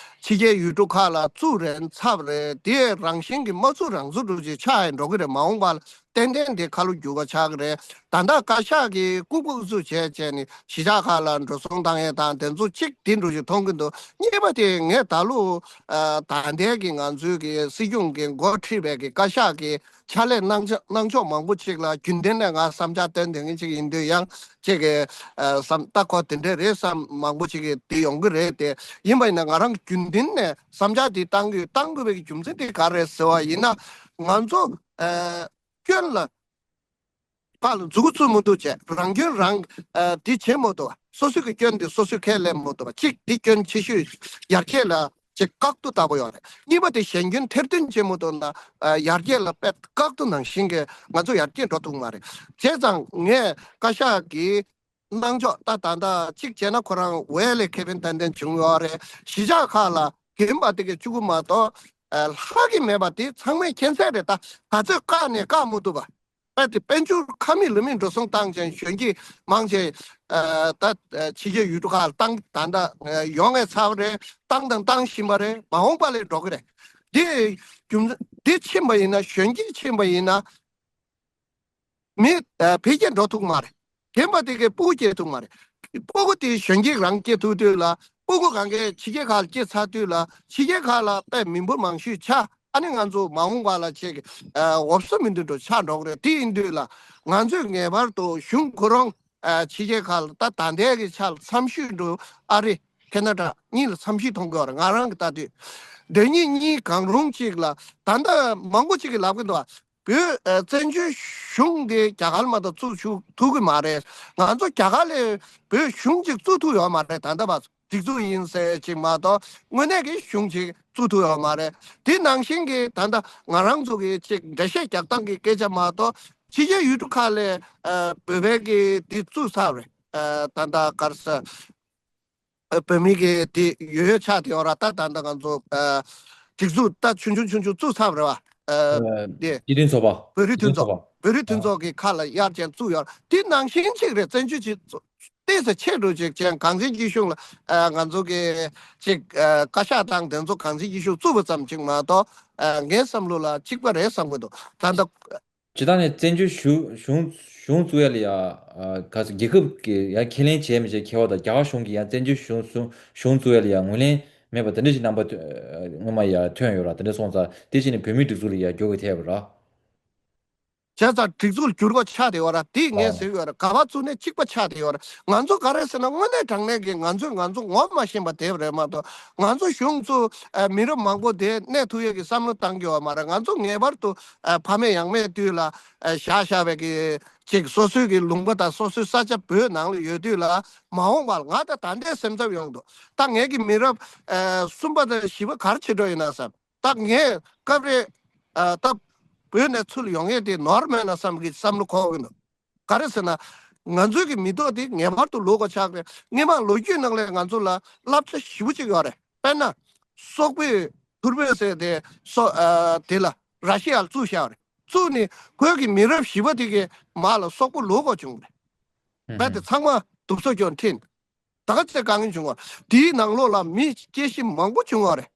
ཕྱི་རྒྱལ་ཡུལ་གྲུ་ཁག་ལ་བཙུགས་རན་ཚར་རེད། དེ་རང་བཞིན་གྱིས་མ་བཙུགས་རང་བཙུགས་འདྲ་ཅིག་ཆགས་ཡས་འགྲོ་གི་རེད། མ་འོངས་པ་ལ་ཏན་ཏན་དེ་ཁ་ལོ་བསྒྱུར་བ་ཆགས་ཀྱི་རེད། ད་ལྟ་བཀའ་ཤག་གིས་ལྐུགས་པ་ལྐུགས་ཚུལ་བྱས་བྱས་ནས་གཞིས་ཆགས་ཁག་ལ་འགྲོ་སོང་བཏང་ཡས་དང་དེ་ཚོ་གཅིག་དེ་འདྲ་ཅིག་མཐོང་གི་འདུག་གཉིས་པ་དེ་ངས་ད་ལོ་ཨ་ད་ལྟའི་གི་ང་ཚོའི་གི་སྲིད་སྐྱོང་གི་འགོ་ཁྲིད་པའི་གི་བཀའ་ཤག་གི་ཕྱག་ལས་གནང་ཕྱོགས་གནང་ཕྱོགས་མང་པོ་ཅིག་ལ་རྒྱུན་ལྡན་ནས་ང་བསམ་འཆར་བཏོན་བསྡད་མཁན་ཅིག་ཡིན་དུས་ཡང་ཅིག་གི་ཨ་བསམ་ད་ཁོ་དེ་འདྲས་རེད་བསམ་མང་པོ་ཅིག་གི་དེ་ཡོང་གི་རེད། དེ་ཡིན་པ་ཡིན་ན་ང་རང་རྒྱུན་ལྡན་ནས་བསམ་འཆར་དེ་བཏང་གི་བཏང་དགོས་པའི་གི་རྒྱུ་མཚན་དེ་ག་རེ་རེད་ཟེར་བ་ཡིན་ན་ང་ཚོ་ཨ། སྐྱོན་ལ་ཕར་ལ་མཛུབ་གུ་བཙུགས་མི་འདུག་བྱས་རང་སྐྱོན་རང་ཨ་འདི་བྱེད་མི་འདུག་བ། སོ་སོའི་གི་སྐྱོན་འདི་སོ་སོས་ཁས་ལེན་མི་འདུག་བ། གཅིག་འདི་སྐྱོན་ཆེ་ཤོས་ཡར་རྒྱས་ལ་ཅིག་བཀག་རྡོ་ལྟ་བུ་ཡོད་རེད། གཉིས་པ་དེ་གཞན་སྐྱོན་ཐེར་འདོན་བྱེད་མི་འདུག་ན་ཨ་ཡར་རྒྱས་ལ་དཔེ་བཀག་རྡོ་ནང་བཞིན་གི་ང་ཚོ་ཡར་རྒྱས་འགྲོ་ཐུབ་མ་རེད། བྱས་ཙང་ངས་བཀའ་ཤག་གི་གནང་ཕྱོགས་ད་ད་ལྟ་གཅིག་བྱས་ན་ཁོ་རང་ཝེ་ལེ་ཁེ་ཕན་ཏན་ཏན་བྱུང་ཡོད་རེད། གཞིས་ཆགས་ཁག་ལ་རྒན་པ་དེ་གས་བཅུ་དགུ་མ་གཏོགས་ཨ་ལྷག་གི་མེད་པ་དེ་ཚང་མས་མཁྱེན་གསལ་རེད། ད་ག་ཚོད་བཀག་ནས་བཀག་མི་ཐུབ་པ། དཔེ་དེ་དཔལ་འབྱོར་ཁ་མིག་ལག་མིག་འགྲོ་སོང་བཏང་ཅན་གཞོན་སྐྱེས་མང་ཆེ་ཨ་ད་ཨ་ཕྱི་རྒྱལ་ཡུལ་གྲུ་ཁག་ལ་བཏང་ད་ལྟ་ཨ་ཡོང་ངས་ཚར་བ་རེད། བཏང་དང་བཏང་བཞིན་པ་རེད། མ་འོངས་པ་ལ་འགྲོ་གི་རེད། དེ་རྒྱུ་མཚན་དེ་ཕྱིན་པ་ཡིན་ན་གཞོན་སྐྱེས་ཕྱིན་པ་ཡིན་ན། མི་ཨ་འཕེལ་རྒྱས་འགྲོ་ཐུབ་མ་རེད། རྒན་པ་དེ་གས་སྤུ་གུ་སྐྱེ་ཐུབ་མ་རེད། སྤུ་གུ་དེ་གཞོན་སྐྱེས་རང་སྐྱེ་ཐུབ་དུས་ལ་སྤུ་གུ་གང་གས་ཕྱི་རྒྱལ་ཁག་ལ་སྐྱེ་ཚར་དུས་ལ་ཕྱི་རྒྱལ་ཁག་ལ་དཔེ་མི་འབོར་མང་ཤོས་ཆགས། ཨ་ནི་ང་ཚོ་མ་འོངས་པ་ལ་ཅིག་ཨ་འོབ་ས་མི་འདུག་འགྲོ་ཆགས་འགྲོ་གི་རེད། དེ་ཡིན་དུས་ལ་ང་ཚོས་ངེས་པར་དུ་གཞུང་ཁོ་རང་ཨ་ཕྱི་རྒྱལ་ཁག་ལ་ད་ད་ལྟའི་གི་ཆ་ལ་འཚམས་ཤོས་འགྲོ་ཨ་རི་ཁེ་ན་ཌ་གཉིས་ལ་འཚམས་ཤོས་མཐོང་གི་ཡོད་རེད། ང་རང་གི་ལྟ་དུས་འདི་གཉིས་གཉིས་གང་རུང་ཅིག་ལ་ད་ལྟ་མང་པོ་ཅིག་གིས་ལབ་གི་འདུག་བོད་ཨ་བཙན་བྱོལ་གཞུང་དེ་རྒྱ་གར་མ་གཏོགས་བཙུགས་ཆོག་ཐུབ་ཀྱི་མ་རེད། ང་ཚོ་རྒྱ་གར་ལ་བོད་གཞུང་ཅིག་བཙུགས་ཐུབ་ཡོད་མ་རེད། ད་ལྟ་བར་སྒྲིག་འཛུགས་ཡིན་ཟེར་ཅིག་མ་གཏོགས་དངོས་གནས་ཀྱི་གཞུང་ཅིག་བཙུགས་ཐུབ་ཡོད་མ་རེད། དེ་ནང་བཞིན་གྱི་ད་ལྟ་ང་རང་ཚོ་གི་ཅིག་འགྲེལ་བཤད་རྒྱག་སྟངས་ཀྱི་སྐད་ཆ་མ་གཏོགས་ཕྱི་རྒྱལ་ཡུལ་གྲུ་ཁག་ལ་ཨ་བོད་པའི་གི་དེ་བཙུགས་ཚར་རེད། ཨ་ད་ལྟ་ག་རེ་ཟེར། ཨ་བོད་མི་གི་དེ་ཡོད་ཡོད་ཆགས་དེ་ཡོད་ར། ད་ད་ལྟ་ང་ཚོ་ཨ་སྒྲིག་འཛུགས་ད་ཆུང་ཆུང་ཆུང་ཆུང་བཙུགས་ཚར་རེད་བ། ཨ་ཨ་དེ་སྤྱི་མཐུན་ཚོགས་པ། བོད་རིགས་མཐུན་ཚོགས། བོད་རིགས་མཐུན་ཚོགས་ཀྱི་ཁ་ལ་གཡར་ཅན་བཙུགས་ཡོད་ར། དེ་ནང་བཞིན་གཅིག་རེད། བཙན་བྱོལ་སྤྱི་ཚོགས་ཏོག་ཙམ་ཆེ་འགྲོ་ཅིག་ཅན་གངས་ཅན་སྐྱིད་གཤོངས་ལ་ཨ་ང་ཚོ་གི་ཅིག་ཨ་བཀའ་ཤག་དང་དེ་ཚོ་གངས་ཅན་སྐྱིད་གཤོངས་བཙུགས་པ་ཙམ་ཅིག་མ་གཏོགས་ ཨ་ངའི་བསམ་བློ་ལ་གཅིག་པ་རེད་བསམ་གྱི་འདུག་ད་ལྟ། སྤྱིར་བཏང་ནས་བཙན་བྱོལ་གཞུང་གཞུང་གཞུང་བཙུགས་ཡ་ལ་ཡ་ཨ་ག་ཚོད་རྒྱལ་ཁབ་ཀྱི་ཡ་ཁས་ལེན་བྱས་མི་བྱས་ཁྱད་པར་དང་རྒྱ་གར་གཞུང་གིས་ཡང་བཙན་བྱོལ་གཞུང་གཞུང་གཞུང་བཙུགས་ཡ་ལ་ཡ་ངོས་ལེན་མེད་པ་དེ་འདྲ་ཞིག་རྣམ་པ་ཐོན་སྔོན་མ་ཡ་ཐོན་ཡོད་ར། དེ་འདྲ་སོང་ཙང་དེ་བྱས་ནས་བོད་མིའི་སྒྲིག་འཛུགས་ལ་ཡ་འགྱུར་བ་ཐེབས་པ་ར། བྱས་ཙང་སྒྲིག་འཛུགས་འགྱུར་བ་ཆགས་བསྡད་ཡོད་ར། དེ་ངས་ཟེར་གྱི་ཡོད་ར། ག་པར་བཙུགས་ནས་གཅིག་པ་ཆགས་བསྡད་ཡོད་ར། ང་ཚོ་ག་རེ་ཟེར་ན་དངོས་གནས་དྲང་གནས་ཀྱི་ང་ཚོས་ང་ཚོ་ངོ་མ་ཤེས་པ་དེ་རེད་མ་གཏོགས། ང་ཚོ་གཞུང་ཚོ་ཨ་མི་རབས་མང་པོ་དེ་གནས་ཐུབ་ཡས་ཀྱི་བསམ་བློ་བཏང་གི་ཡོད་མ་རེད། ང་ཚོ་ངེས་པར་དུ་ཨ་ཕ་མེས་ཡང་མེས་དུས་ལ་ཨ་བཞག་བཞག་པའི་གི་ཅིག་སོ་སོའི་གི་ལུང་པ་དང་སོ་སོའི་ས་ཆ་བོད་ནང་ལ་ཡོད་དུས་ལ་མ་འོངས་པར་ང་ད་ད་ལྟའི་སེམས་འཚབ་ཡོང་འདུག་ད་ངེད་ཀྱི་མི་རབས་ཨ་གསུམ་པ་དང་བཞི་པ་ག་རེ་བྱེད་འགྲོ་ཡིན་ན་བསམ། ད་ངས་སྐབས་རེ་ཨ་ད་བོད་ནས་ཚུར་ཡོང་ཡས་དེ་ནོར་མེད་ན་བསམ་གྱི་བསམ་བློ་འཁོར་གྱི་འདུག་ག་རེ་ཟེར་ན། ང་ཚོའི་གི་མི་ཐོག་དེ་ངེས་པར་དུ་ལོག་དགོས་ཆགས་རེད། སྔོན་མ་ལོ་རྒྱུས་ནང་ལ་ང་ཚོ་ལ་བསླབ་བྱ་ཞེ་པོ་ཅིག་ཡོད་རེད། དཔེར་ན། སོག་པོས་ཐུར་བོད་ཟེར་དེ་སོ་ཨ་དེ་ལ་ར་ཤི་ཡ་ལ་བཙུགས་བཞག་རེད། བཙུགས་ནས་བོད་ཀྱི་མི་རབས་བཞི་པ་དེ་གི་མར་ལ་སོག་པོ་ལོག་དགོས་བྱུང་རེད། རྦད་དེ་ཚང་མ་དུབ་སོ་སྐྱོན་ཁྲིན། ད་ག་ཚད་དཀའ་ངལ་བྱུང་བ། དེའི་ནང་ལོགས་ལ་མི་སྐྱེ་ཤི་མང་པོ་བྱུང་བ་རེད།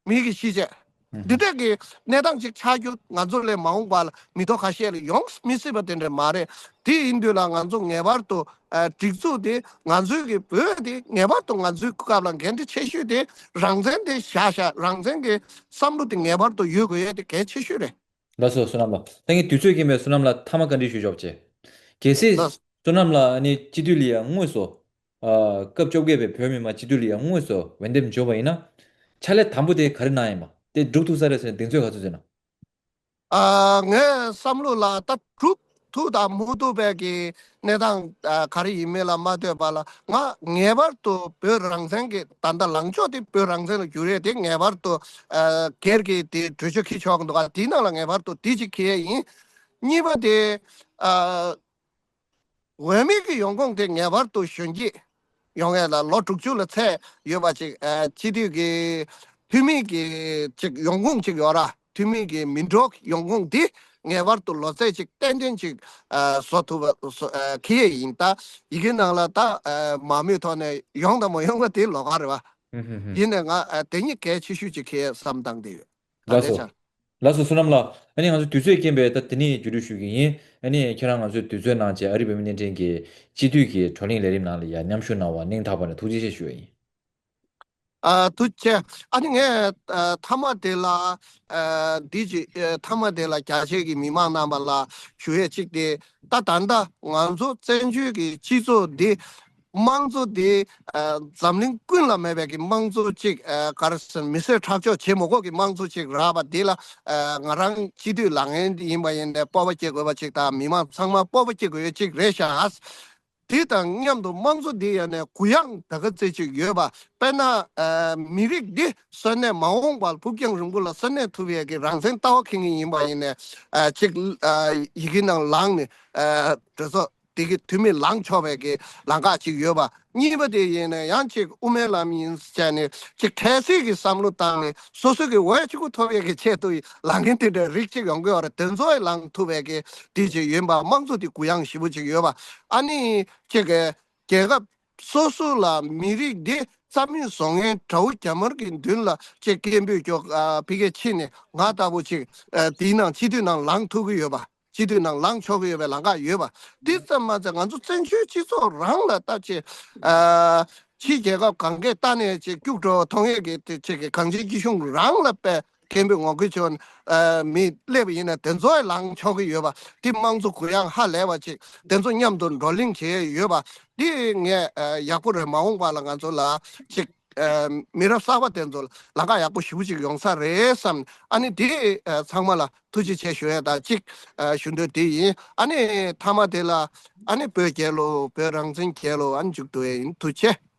མི་གི་ཤི་ཆད། འདི་འདྲ་གི་གནས་སྟངས་ཅིག་ཆགས་རྒྱུ་ང་ཚོ་ལས་མ་འོངས་པ་ལ་མི་ཐོག་ཁ་ཤས་ལ་ཡོང་མི་སྲིད་པ་དེ་འདྲ་མ་རེད། དེ་ཡིན་དུས་ལ་ང་ཚོ་ངེས་པར་དུ་ཨ་སྒྲིག་འཛུགས་དེ་ང་ཚོའི་གི་བོད་དེ་ངེས་པར་དུ་ང་ཚོའི་སྐབས་ལ་འགན་འཁྲི་ཆེ་ཤོས་དེ་རང་བཙན་དེ་བཞག་བཞག་རང་བཙན་གི་བསམ་བློ་དེ་ངེས་པར་དུ་ཡོད་དགོས་ཡས་དེ་གལ་ཆེ་ཤོས་རེད། ལགས་སོ་བསོད་ནམས་ལགས། ད་ངས་དུས་ཚོད་རྐྱེན་པས་བསོད་ནམས་ལགས་མཐའ་མ་བཀའ་འདྲི་ཞུ་ཆོག་ཅེས། གལ་སྲིད་ལགས། བསོད་ནམས་ལགས་ནི་སྤྱི་འཐུས་ལ་ཡང་དངོས་སུ། ཨ་སྐབས་བཅོ་བརྒྱད་པའི་བོད་མི་མང་སྤྱི་འཐུས་ལ་ཡང་དངོས་སུ་འོས་འདེམས་འབྱོར་བ་ཡིན་ན། ཕྱག་ལས་དང་པོ་དེ་ག་རེ་གནང་ཡིན་པ་དེ་སྒྲུབ་ཐུབ་ས་རེད་ཟེར་ན་གདེང་ཚོད་ག་ཚོད་ཡོད་ན། ཨ་ངའི་བསམ་བློ་ལ་ད་སྒྲུབ་ཐུབ་དང་མ་ཐུབ་པའི་གི་གནས་སྟངས་ཨ་ག་རེ་ཡིན་མིན་ལ་མ་ལྟོས་པ་ལ་ང་ངེས་པར་དུ་བོད་རང་བཙན་གྱི་ད་ལྟ་ལངས་ཕྱོགས་དེ་བོད་རང་བཙན་ལ་འགྱུར་ཡས་དེ་ངེས་པར་དུ་ཨ་སྒེར་གྱི་དེ་གྲོས་ཆོད་འཁྱེར་ཆོག་གི་འདུག་ག་དེའི་ནང་ལ་ངེས་པར་དུ་དེ་གཅིག་འཁྱེར་ཡས་ཡིན། གཉིས་པ་དེ་ཨ་འོས་མི་གི་ཡོང་ཁུངས་དེ་ངེས་པར་དུ་གཞོན་སྐྱེས་ཡོང་ཡས་ལ་ལོ་དྲུག་ཅུ་ལ་ཚད་ཡོད་པ་ཅིག་ཨ་སྤྱི་འཐུས་ཀྱི་འཐུས་མི་གི་ཅིག་ཡོང་ཁུངས་ཅིག་ཡོད་ར། འཐུས་མི་གི་མི་འགྲོ་ཡོང་ཁུངས་དེ་ངེས་པར་དུ་ལོ་ཚད་ཅིག་ཏན་ཏན་ཅིག་ཨ་བཟོ་ཐུབ་པ་བཟོ་ཨ་འཁྱེར་ཡས་ཡིན། ད་ཡི་གེ་ནང་ལ་ད་ཨ་མང་མོས་ཐོག་ནས་ཡོང་དང་མ་ཡོང་བ་དེ་ལོགས་ཀ་རེད་བ། ཧུམ་ཧུམ་ཧུམ། ཡིན་ནའི་ང་ཨ་དེ་གཉིས་གལ་ཆེ་ཤོས་ཅིག་འཁྱེར་ཡས་བསམ་བཏང་བསྡད་ཡོད། ད་ལགས་ལྟའི་སོ། ཆར། ལགས་སོ་བསོད་ནམས་ལགས། ཨ་ནི་ང་ཚོ་དུས་ཚོད་རྐྱེན་པས་ད་དེ་ནས་བརྒྱུད་སྤྲོད་ཞུ་གི་ཡིན། ཨ་ནི་ཁྱེད་རང་ང་ཚོའི་དུས་ཚོད་གནང་བྱས་ཨ་རི་བོད་མི་སྣེ་འདྲེན་གྱི་སྤྱི་འཐུས་ཀྱི་བགྲོ་གླེང་ལས་རིམ་ནང་ལ་ཡང་མཉམ་ཞུགས་གནང་བར་སྙིང་ཐག་པ་ནས་ཐུགས་རྗེ་ཆེ་ཞུ་བ་ཡིན། ཨ་ཐུགས་རྗེ་ཆེ། ཨ་ནི་ངས་ཨ་མཐའ་མ་དེ་ལ་ཨ་འདི་ཅིག་ཨ་མཐའ་མ་དེ་ལ་རྒྱ་ཆེ་གི་མི་མང་རྣམ་པ་ལ་ཞུ་ཡས་གཅིག་དེ། ད་ད་ལྟ་ང་ཚོ་བཙན་བྱོལ་གྱི་སྤྱི་ཚོགས་འདི་དམངས་གཙོ་འདི་ཨ་འཛམ་གླིང་ཀུན་ལ་མེད་པའི་གི་དམངས་གཙོ་གཅིག་ཨ་ག་རེ་ཟེར་མི་སེར་ཁྲག་སྦྱོར་བྱེད་མ་དགོས་གི་དམངས་གཙོ་གཅིག་རག་པ་འདི་ལ་ཨ་ང་རང་སྤྱི་འཐུས་ལངས་མཁན་ཡིན་པ་ཡིན་ནའི་སྤོབས་པ་སྐྱེ་དགོས་པ་གཅིག་དང་མི་མང་ཚང་མ་སྤོབས་པ་སྐྱེ་དགོས་ཡས་གཅིག་རེད་ཤག་དེ་དང་མཉམ་དུ་དམངས་གཙོ་འདི་ཡང་ནས་གུ་ཡངས་ད་ག་ཚད་ཅིག་ཡོད་པ། དཔེར་ན་ཨ་མི་རིགས་འདི་གསོན་གནས་མ་འོངས་པར་ཕུགས་རྒྱང་རིང་པོ་ལ་གསོན་གནས་ཐུབ་ཡས་ཀྱི་རང་བཙན་ལྟ་བ་འཁྱེར་མཁན་ཡིན་པ་ཡིན་ནའི་ཨ་གཅིག་ཨ་ཡི་གེ་ནང་ལངས་ནས་ཨ་གྲོས་ཚོགས་དེ་གི་འཐུས་མི་ལངས་ཆོག་པའི་གི་ལམ་ཁ་ཅིག་ཡོད་པ། གཉིས་པ་དེ་ཡིན་ན་ཡང་ཅིག་དབུ་མའི་ལམ་ཡིན་ཟེར་ནས་ཅིག་འཕྲལ་སེལ་གྱི་བསམ་བློ་བཏང་ནས་སོ་སོ་གི་འོས་གཅིག་པུ་ཐོབ་ཡས་ཀྱི་ཆེད་དུ་ལངས་མཁན་དེ་འདྲ་རིགས་གཅིག་ཡོང་གི་ཡོད་རེད། དེ་ཚོ་ལངས་ཐུབ་པའི་གི་དེ་ཅིག་ཡིན་པ། དམངས་གཙོ་དེ་གུ་ཡངས་ཞེ་པོ་ཅིག་ཡོད་པ། ཨ་ནི་ཅིག་གི་རྒྱལ་ཁབ་སོ་སོ་ལ་མི་རིགས་འདི་རྩ་མེད་བཟོ་མཁན་དགྲ་བོ་རྒྱ་དམར་གྱི་མདུན་ལ་ཅིག་སྐད་འབོད་ཀྱོག་ཨ་ཕི་གེ་ཕྱིན་ནས་ང་ལྟ་བུ་ཅིག་ཨ་དེའི་ནང་སྤྱི་འཐུས་ནང་ལངས་ཐུབ་ཀྱི་ཡོད་པ། སྤྱི་འཐུས་ནང་ལངས་ཆོག་གི་ཡོད་པའི་ལམ་ཁ་ཡོད་པ། འདི་ཙམ་མ་ཚད་ང་ཚོ་བཙན་བྱོལ་སྤྱི་ཚོགས་རང་ལ་ལྟ་ཅེས། ཨ་ཕྱིའི་རྒྱལ་ཁབ་གང་གས་ལྟ་ནས་ཅིག་སྐྱུག་བྲོ་མཐོང་ཡས་ཀྱི་དེ་ཅིག་གི་གང་ཅིའི་སྐྱིད་གཤོངས་རང་ལ་དཔེ་སྐད་འབོད་ངོ་རྒོལ་བྱེད་ཨ་མི་སླེབས་པ་ཡིན་ན་དེ་ཚོ་ལངས་ཆོག་གི་ཡོད་པ། འདི་དམངས་གཙོ་གུ་ཡངས་ཧ་ལས་པ་ཅིག་དེ་ཚོ་མཉམ་དུ་བགྲོ་གླེང་བྱེད་ཡས་ཡོད་པ། འདི་ངས་ཨ་ཡག་པོ་རེད། མ་འོངས་པ་ལ་ང་ཚོ་ལ་ཅིག་ཨ་མི་རབས་གསར་པ་དེ་ཚོ་ལ་ལམ་ཁ་ཡག་པོ་ཞེ་པོ་ཅིག་ཡོང་ས་རེད་བསམ། ཨ་ནི་དེ་ཨ་ཚང་མ་ལ་ཐུགས་རྗེ་ཆེ་ཞུ་ཡས་དང་གཅིག་ཨ་ཞུ་འདོད་དེ་ཡིན། ཨ་ནི་མཐའ་མ་དེ་ལ་ཨ་ནི་བོད་རྒྱལ་ལོ། བོད་རང་བཙན་རྒྱལ་ལོ། ཨ་ནི་མཇུག་བསྡུ་ཡས་ཡིན། ཐུགས་རྗེ་ཆེ།